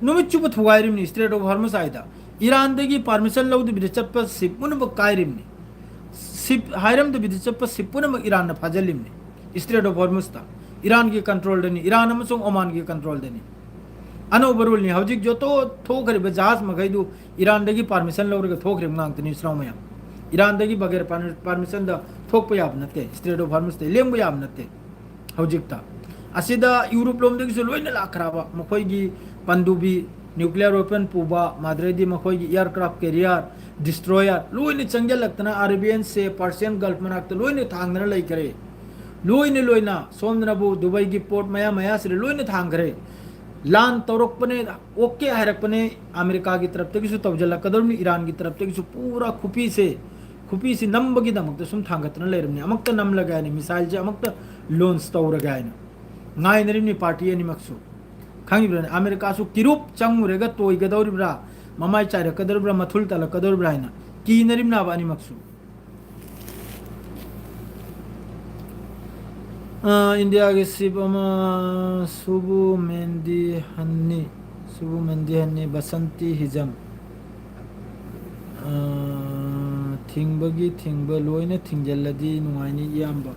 ꯅꯨꯃꯤꯠ ꯆꯨꯞꯄ ꯊꯨꯒꯥꯏꯔꯤꯕꯅꯤ ꯁ꯭ꯇ꯭ꯔꯦꯠ ꯑꯣꯐ ꯍꯣꯔꯃꯨꯖ ꯍꯥꯏꯗ꯫ ꯏꯔꯥꯟꯗꯒꯤ ꯄꯥꯔꯃꯤꯁꯟ ꯂꯧꯗꯕꯤꯗ ꯆꯠꯄ ꯁꯤꯞ ꯄꯨꯝꯅꯃꯛ ꯀꯥꯏꯔꯤꯕꯅꯤ꯫ ꯁꯤꯞ ꯍꯥꯏꯔꯝꯗꯕꯤꯗ ꯆꯠꯄ ꯁꯤꯞ ꯄꯨꯝꯅꯃꯛ ꯏꯔꯥꯟꯅ ꯐꯥꯖꯤꯜꯂꯤꯕꯅꯤ ꯁ꯭ꯇ꯭ꯔꯦꯠ ꯑꯣꯐ ꯍꯣꯔꯃꯨꯖꯇ꯫ ꯏꯔꯥꯟꯒꯤ ꯀꯟꯇ꯭ꯔꯣꯜꯗꯅꯤ, ꯏꯔꯥꯟ ꯑꯃꯁꯨꯡ ꯑꯣꯃꯥꯟꯒꯤ ꯀꯟꯇ꯭ꯔꯣꯜꯗꯅꯤ꯫ ꯑꯅꯧꯕ ꯔꯨꯜꯅꯤ꯫ ꯍꯧꯖꯤꯛ ꯖꯣꯇꯣ ꯊꯣꯛꯈ꯭ꯔꯤꯕ ꯖꯍꯥꯖ ꯃꯈꯩꯗꯨ ꯏꯔꯥꯟꯗꯒꯤ ꯄꯥꯔꯃꯤꯁꯟ ꯂꯧꯔꯒ ꯊꯣꯛꯈ꯭ꯔꯤꯕ ꯉꯥꯛꯇꯅꯤ, ꯏꯆꯤꯟ ꯏꯅꯥꯎ ꯃꯌꯥꯝ꯫ ꯏꯔꯥꯟꯗꯒꯤ ꯕꯒꯦꯔ ꯄꯥꯔꯃꯤ-, ꯄꯥꯔꯃꯤꯁꯟꯗ ꯊꯣꯛꯄ ꯌꯥꯕ ꯅꯠꯇꯦ, ꯁ꯭ꯇ꯭ꯔꯦꯠ ꯑꯣꯐ ꯍꯣꯔꯃꯨꯖꯇ ꯂꯦꯡꯕ ꯌꯥꯕ ꯅꯠꯇꯦ꯫ ꯍꯧꯖꯤꯛꯇ ꯑꯁꯤꯗ ꯌꯨꯔꯣꯞ ꯂꯣꯝꯗꯒꯤꯁꯨ ꯂꯣꯏꯅ ꯂꯥꯛꯈ꯭ꯔꯕ ꯃꯈꯣꯏꯒꯤ ꯄꯟꯗꯨꯕꯤ, ꯅ꯭ꯌꯨꯀ꯭ꯂꯤꯌꯔ ꯋꯦꯄꯟ ꯄꯨꯕ, ꯃꯗꯨꯗꯩꯗꯤ ꯃꯈꯣꯏꯒꯤ ꯑꯦꯌꯔꯀ꯭ꯔꯥꯐ ꯀꯦꯔꯤꯌꯔ, ꯗꯤꯁꯇ꯭ꯔꯣꯌꯔ ꯂꯣꯏꯅ ꯆꯪꯁꯤꯜꯂꯛꯇꯅ ꯑꯔꯦꯕꯤꯌꯟ ꯁꯦ, ꯄꯥꯔꯁꯤꯌꯟ ꯒꯜꯐ ꯃꯅꯥꯛꯇ ꯂꯣꯏꯅ ꯊꯥꯡꯗꯅ ꯂꯩꯈ꯭ꯔꯦ꯫ ꯂꯣꯏꯅ ꯂꯣꯏꯅ ꯁꯣꯝꯗꯅꯕꯨ ꯗꯨꯕꯩꯒꯤ ꯄꯣꯔꯠ ꯃꯌꯥ ꯃꯌꯥꯁꯤꯗ ꯂꯣꯏꯅ ꯊꯥꯡꯈ꯭ꯔꯦ꯫ ꯂꯥꯟ ꯇꯧꯔꯛꯄꯅꯦ, ꯑꯣꯀꯦ ꯍꯥꯏꯔꯛꯄꯅꯦ, ꯑꯃꯦꯔꯤꯀꯥꯒꯤ ꯇꯔꯞꯇꯒꯤꯁꯨ ꯇꯧꯁꯤꯜꯂꯛꯀꯗꯧꯔꯤꯕꯅꯤ, ꯏꯔꯥꯟꯒꯤ ꯇꯔꯞꯇꯒꯤꯁꯨ ꯄꯨꯔꯥ ꯈꯨꯄꯤꯁꯦ, ꯈꯨꯄꯤꯁꯤ ꯅꯝꯕꯒꯤꯗꯃꯛꯇ ꯁꯨꯝ ꯊꯥꯡꯒꯠꯇꯅ ꯂꯩꯔꯕꯅꯤ꯫ ꯑꯃꯨꯛꯇ ꯅꯝꯂꯒꯦ ꯍꯥꯏꯅ, ꯃꯤꯁꯥꯏꯜꯁꯦ ꯑꯃꯨꯛꯇ ꯂꯣꯟꯁ ꯇꯧꯔꯒꯦ ꯍꯥꯏꯅ ꯉꯥꯏꯅꯔꯤꯕꯅꯤ ꯄꯥꯔꯇꯤ ꯑꯅꯤꯃꯛꯁꯨ꯫ ꯈꯪꯉꯤꯕ꯭ꯔꯥꯅꯦ? ꯑꯃꯦꯔꯤꯀꯥꯁꯨ ꯀꯤꯔꯨꯞ ꯆꯪꯉꯨꯔꯒ ꯇꯣꯏꯒꯗꯧꯔꯤꯕ꯭ꯔꯥ, ꯃꯃꯥꯏ ꯆꯥꯏꯔꯛꯀꯗꯧꯔꯤꯕ꯭ꯔꯥ, ꯃꯊꯨꯜ ꯇꯠꯂꯛꯀꯗꯧꯔꯤꯕ꯭ꯔꯥ ꯍꯥꯏꯅ ꯀꯤꯅꯔꯤꯕꯅꯦꯕ ꯑꯅꯤꯃꯛꯁꯨ꯫ ꯑ, ꯏꯟꯗꯤꯌꯥꯒꯤ ꯁꯤꯞ ꯑꯃ, ꯁꯨꯕꯨ ꯃꯦꯟꯗꯤ ꯍꯟꯅꯤ, ꯁꯨꯕꯨ ꯃꯦꯟꯗꯤ ꯍꯟꯅꯤ, ꯕꯁꯟꯇꯤ ꯍꯤꯖꯝ꯫ ꯑ, ꯊꯤꯡꯕꯒꯤ ꯊꯤꯡꯕ, ꯂꯣꯏꯅ ꯊꯤꯡꯖꯤꯜꯂꯗꯤ ꯅꯨꯡꯉꯥꯏꯅꯤ, ꯏꯌꯥꯝꯕ꯫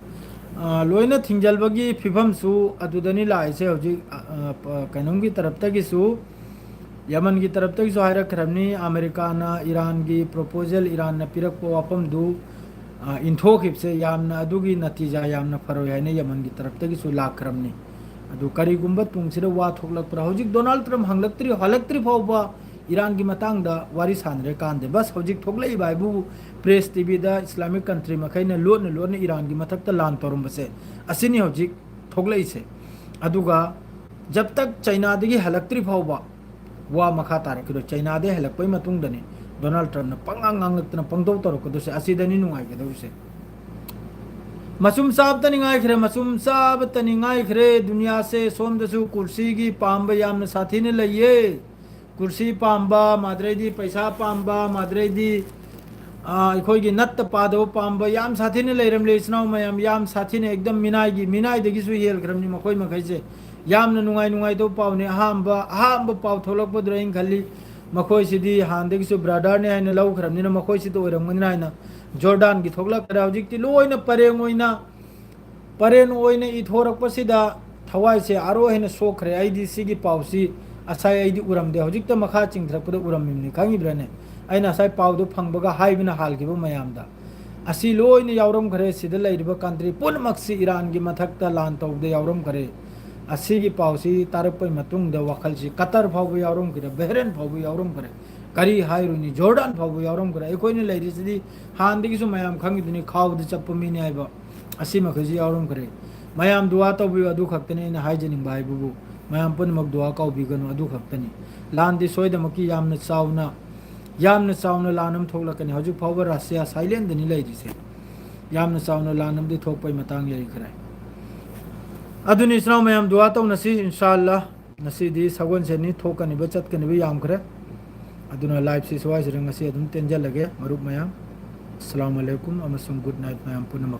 ꯑ, ꯂꯣꯏꯅ ꯊꯤꯡꯖꯤꯜꯕꯒꯤ ꯐꯤꯕꯝꯁꯨ ꯑꯗꯨꯗꯅꯤ ꯂꯥꯛꯏꯁꯦ ꯍꯧꯖꯤꯛ, ꯑ, ꯑ, ꯄ-, ꯀꯩꯅꯣꯝꯒꯤ ꯇꯔꯞꯇꯒꯤꯁꯨ, ꯌꯃꯟꯒꯤ ꯇꯔꯞꯇꯒꯤꯁꯨ ꯍꯥꯏꯔꯛꯈ꯭ꯔꯕꯅꯤ, ꯑꯃꯦꯔꯤꯀꯥꯅ ꯏꯔꯥꯟꯒꯤ proposal, ꯏꯔꯥꯟꯅ ꯄꯤꯔꯛꯄ ꯋꯥꯐꯝꯗꯨ, ꯑ, ꯏꯟꯊꯣꯛꯈꯤꯕꯁꯦ ꯌꯥꯝꯅ, ꯑꯗꯨꯒꯤ ꯅꯇꯤꯖꯥ ꯌꯥꯝꯅ ꯐꯔꯣꯏ ꯍꯥꯏꯅ ꯌꯃꯟꯒꯤ ꯇꯔꯞꯇꯒꯤꯁꯨ ꯂꯥꯛꯈ꯭ꯔꯕꯅꯤ꯫ ꯑꯗꯨ ꯀꯔꯤꯒꯨꯝꯕ ꯇꯨꯡꯁꯤꯗ ꯋꯥ ꯊꯣꯛꯂꯛꯄ꯭ꯔꯥ? ꯍꯧꯖꯤꯛ ꯗꯣꯅꯥꯜꯗ ꯇ꯭ꯔꯝꯞ ꯍꯜꯂꯛꯇ꯭ꯔꯤ, ꯍꯜꯂꯛꯇ꯭ꯔꯤ ꯐꯥꯎꯕ ꯏꯔꯥꯟꯒꯤ ꯃꯇꯥꯡꯗ ꯋꯥꯔꯤ ꯁꯥꯟꯅꯔꯦ ꯀꯥꯟꯗꯦ꯫ ꯕꯁ ꯍꯧꯖꯤꯛ ꯊꯣꯛꯂꯛꯏꯕ ꯍꯥꯏꯕꯨ press, T Vꯗ Islamic country ꯃꯈꯩꯅ ꯂꯣꯟꯅ ꯂꯣꯟꯅ ꯏꯔꯥꯟꯒꯤ ꯃꯊꯛꯇ ꯂꯥꯟ ꯇꯧꯔꯝꯕꯁꯦ ꯑꯁꯤꯅꯤ ꯍꯧꯖꯤꯛ ꯊꯣꯛꯂꯛꯏꯁꯦ꯫ ꯑꯗꯨꯒ ꯖꯕ ꯇꯛ ꯆꯩꯅꯥꯗꯒꯤ ꯍꯜꯂꯛꯇ꯭ꯔꯤ ꯐꯥꯎꯕ ꯋꯥ ꯃꯈꯥ ꯇꯥꯔꯛꯈꯤꯔꯣꯏ꯫ ꯆꯩꯅꯥꯗꯒꯤ ꯍꯜꯂꯛꯄꯩ ꯃꯇꯨꯡꯗꯅꯤ ꯗꯣꯅꯥꯜꯗ ꯇ꯭ꯔꯝꯞꯅ ꯄꯪꯉꯥꯡ ꯉꯥꯡꯂꯛꯇꯅ ꯄꯪꯇꯧ ꯇꯧꯔꯛꯀꯗꯣꯏꯁꯦ꯫ ꯑꯁꯤꯗꯅꯤ ꯅꯨꯡꯉꯥꯏꯒꯗꯧꯔꯤꯁꯦ꯫ ꯃꯆꯨꯝ ꯆꯥꯕꯇꯅꯤ ꯉꯥꯏꯈ꯭ꯔꯦ, ꯃꯆꯨꯝ ꯆꯥꯕꯇꯅꯤ ꯉꯥꯏꯈ꯭ꯔꯦ꯫ ꯗꯨꯅꯤꯌꯥꯁꯦ ꯁꯣꯝꯗꯁꯨ ꯀꯨꯔꯁꯤꯒꯤ ꯄꯥꯝꯕ ꯌꯥꯝꯅ ꯁꯥꯊꯤꯅ ꯂꯩꯌꯦ꯫ ꯀꯨꯔꯁꯤ ꯄꯥꯝꯕ, ꯃꯥꯗ꯭ꯔꯩꯗꯤ ꯄꯩꯁꯥ ꯄꯥꯝꯕ, ꯃꯥꯗ꯭ꯔꯩꯗꯤ, ꯑ, ꯑꯩꯈꯣꯏꯒꯤ ꯅꯠꯇ ꯄꯥꯗꯕ ꯄꯥꯝꯕ ꯌꯥꯝ ꯁꯥꯊꯤꯅ ꯂꯩꯔꯝꯂꯦ, ꯏꯆꯤꯟ ꯏꯅꯥꯎ ꯃꯌꯥꯝ, ꯌꯥꯝ ꯁꯥꯊꯤꯅ, ꯑꯦꯛꯗꯝ ꯃꯤꯅꯥꯏꯒꯤ, ꯃꯤꯅꯥꯏꯗꯒꯤꯁꯨ ꯍꯦꯜꯈ꯭ꯔꯕꯅꯤ ꯃꯈꯣꯏ ꯃꯈꯩꯁꯦ꯫ ꯌꯥꯝꯅ ꯅꯨꯡꯉꯥꯏ ꯅꯨꯡꯉꯥꯏꯇꯕ ꯄꯥꯎꯅꯤ꯫ ꯑꯍꯥꯟꯕ, ꯑꯍꯥꯟꯕ ꯄꯥꯎ ꯊꯣꯛꯂꯛꯄꯗꯨꯗ ꯑꯩꯅ ꯈꯜꯂꯤ, ꯃꯈꯣꯏꯁꯤꯗꯤ ꯍꯥꯟꯅꯗꯒꯤꯁꯨ brotherꯅꯤ ꯍꯥꯏꯅ ꯂꯧꯈ꯭ꯔꯕꯅꯤꯅ ꯃꯈꯣꯏꯁꯤꯗ ꯑꯣꯏꯔꯝꯒꯅꯤ ꯍꯥꯏꯅ꯫ ꯖꯣꯔꯗꯥꯟꯒꯤ ꯊꯣꯛꯂꯛꯈ꯭ꯔꯦ꯫ ꯍꯧꯖꯤꯛꯇꯤ ꯂꯣꯏꯅ ꯄꯔꯦꯡ ꯑꯣꯏꯅ, ꯄꯔꯦꯡ ꯑꯣꯏꯅ ꯏꯊꯣꯔꯛꯄꯁꯤꯗ ꯊꯋꯥꯏꯁꯦ ꯑꯔꯣꯏ ꯍꯦꯟꯅ ꯁꯣꯛꯈ꯭ꯔꯦ꯫ ꯑꯩꯗꯤ ꯁꯤꯒꯤ ꯄꯥꯎꯁꯤ ꯉꯁꯥꯏ ꯑꯩꯗꯤ ꯎꯔꯝꯗꯦ, ꯍꯧꯖꯤꯛꯇ ꯃꯈꯥ ꯆꯤꯡꯊꯔꯛꯄꯗ ꯎꯔꯝꯃꯤꯕꯅꯤ, ꯈꯪꯉꯤꯕ꯭ꯔꯅꯦ? ꯑꯩꯅ ꯉꯁꯥꯏ ꯄꯥꯎꯗꯣ ꯐꯪꯕꯒ ꯍꯥꯏꯕꯅ ꯍꯥꯜꯈꯤꯕ ꯃꯌꯥꯝꯗ꯫ ꯑꯁꯤ ꯂꯣꯏꯅ ꯌꯥꯎꯔꯝꯈ꯭ꯔꯦ꯫ ꯁꯤꯗ ꯂꯩꯔꯤꯕ country ꯄꯨꯝꯅꯃꯛꯁꯤ ꯏꯔꯥꯟꯒꯤ ꯃꯊꯛꯇ ꯂꯥꯟ ꯇꯧꯕꯗ ꯌꯥꯎꯔꯝꯈ꯭ꯔꯦ꯫ ꯑꯁꯤꯒꯤ ꯄꯥꯎꯁꯤ ꯇꯥꯔꯛꯄꯩ ꯃꯇꯨꯡꯗ ꯋꯥꯈꯜꯁꯤ ꯀꯇꯔ ꯐꯥꯎꯕ ꯌꯥꯎꯔꯝꯈ꯭ꯔꯦ, ꯕꯍꯔꯦꯟ ꯐꯥꯎꯕ ꯌꯥꯎꯔꯝꯈ꯭ꯔꯦ, ꯀꯔꯤ ꯍꯥꯏꯔꯨꯅꯤ, ꯖꯣꯔꯗꯥꯟ ꯐꯥꯎꯕ ꯌꯥꯎꯔꯝꯈ꯭ꯔꯦ꯫ ꯑꯩꯈꯣꯏꯅ ꯂꯩꯔꯤꯁꯤꯗꯤ ꯍꯥꯟꯅꯗꯒꯤꯁꯨ ꯃꯌꯥꯝ ꯈꯪꯉꯤꯗꯨꯅꯤ, ꯈꯥꯎꯗ ꯆꯠꯄ ꯃꯤꯅꯤ ꯍꯥꯏꯕ꯫ ꯑꯁꯤ ꯃꯈꯩꯁꯤ ꯌꯥꯎꯔꯝꯈ꯭ꯔꯦ꯫ ꯃꯌꯥꯝ ꯗꯨꯋꯥ ꯇꯧꯕꯤꯌꯨ, ꯑꯗꯨ ꯈꯛꯇꯅꯤ ꯑꯩꯅ ꯍꯥꯏꯖꯅꯤꯡꯕ ꯍꯥꯏꯕꯕꯨ꯫ ꯃꯌꯥꯝ ꯄꯨꯝꯅꯃꯛ ꯗꯨꯋꯥ ꯀꯧꯕꯤꯒꯅꯨ, ꯑꯗꯨ ꯈꯛꯇꯅꯤ꯫ ꯂꯥꯟꯗꯤ ꯁꯣꯏꯗꯃꯛꯀꯤ ꯌꯥꯝꯅ ꯆꯥꯎꯅ, ꯌꯥꯝꯅ ꯆꯥꯎꯅ ꯂꯥꯟ ꯑꯃ ꯊꯣꯛꯂꯛꯀꯅꯤ꯫ ꯍꯧꯖꯤꯛ ꯐꯥꯎꯕ ꯔꯁꯤꯌꯥ silentꯗꯅꯤ ꯂꯩꯔꯤꯁꯦ꯫ ꯌꯥꯝꯅ ꯆꯥꯎꯅ ꯂꯥꯟ ꯑꯃꯗꯤ ꯊꯣꯛꯄꯩ ꯃꯇꯥꯡ ꯂꯩꯈ꯭ꯔꯦ꯫ ꯑꯗꯨꯅꯤ ꯏꯆꯤꯟ ꯏꯅꯥꯎ ꯃꯌꯥꯝ, ꯗꯨꯋꯥ ꯇꯧꯅꯁꯤ, ꯏꯟꯁꯥ ꯑꯜꯂꯥ꯫ ꯉꯁꯤꯗꯤ ꯁꯒꯣꯜꯁꯦꯟꯅꯤ, ꯊꯣꯛꯀꯅꯤꯕ ꯆꯠꯀꯅꯤꯕ ꯌꯥꯝꯈ꯭ꯔꯦ꯫ ꯑꯗꯨꯅ liveꯁꯤ ꯁ꯭ꯋꯥꯏꯁꯤꯗ ꯉꯁꯤ ꯑꯗꯨꯝ ꯇꯦꯟꯖꯜꯂꯒꯦ, ꯃꯔꯨꯞ ꯃꯌꯥꯝ꯫ ꯑꯁꯂꯥꯃꯨ ꯑꯂꯩꯀꯨꯝ ꯑꯃꯁꯨꯡ good night ꯃꯌꯥꯝ ꯄꯨꯝꯅꯃꯛ꯫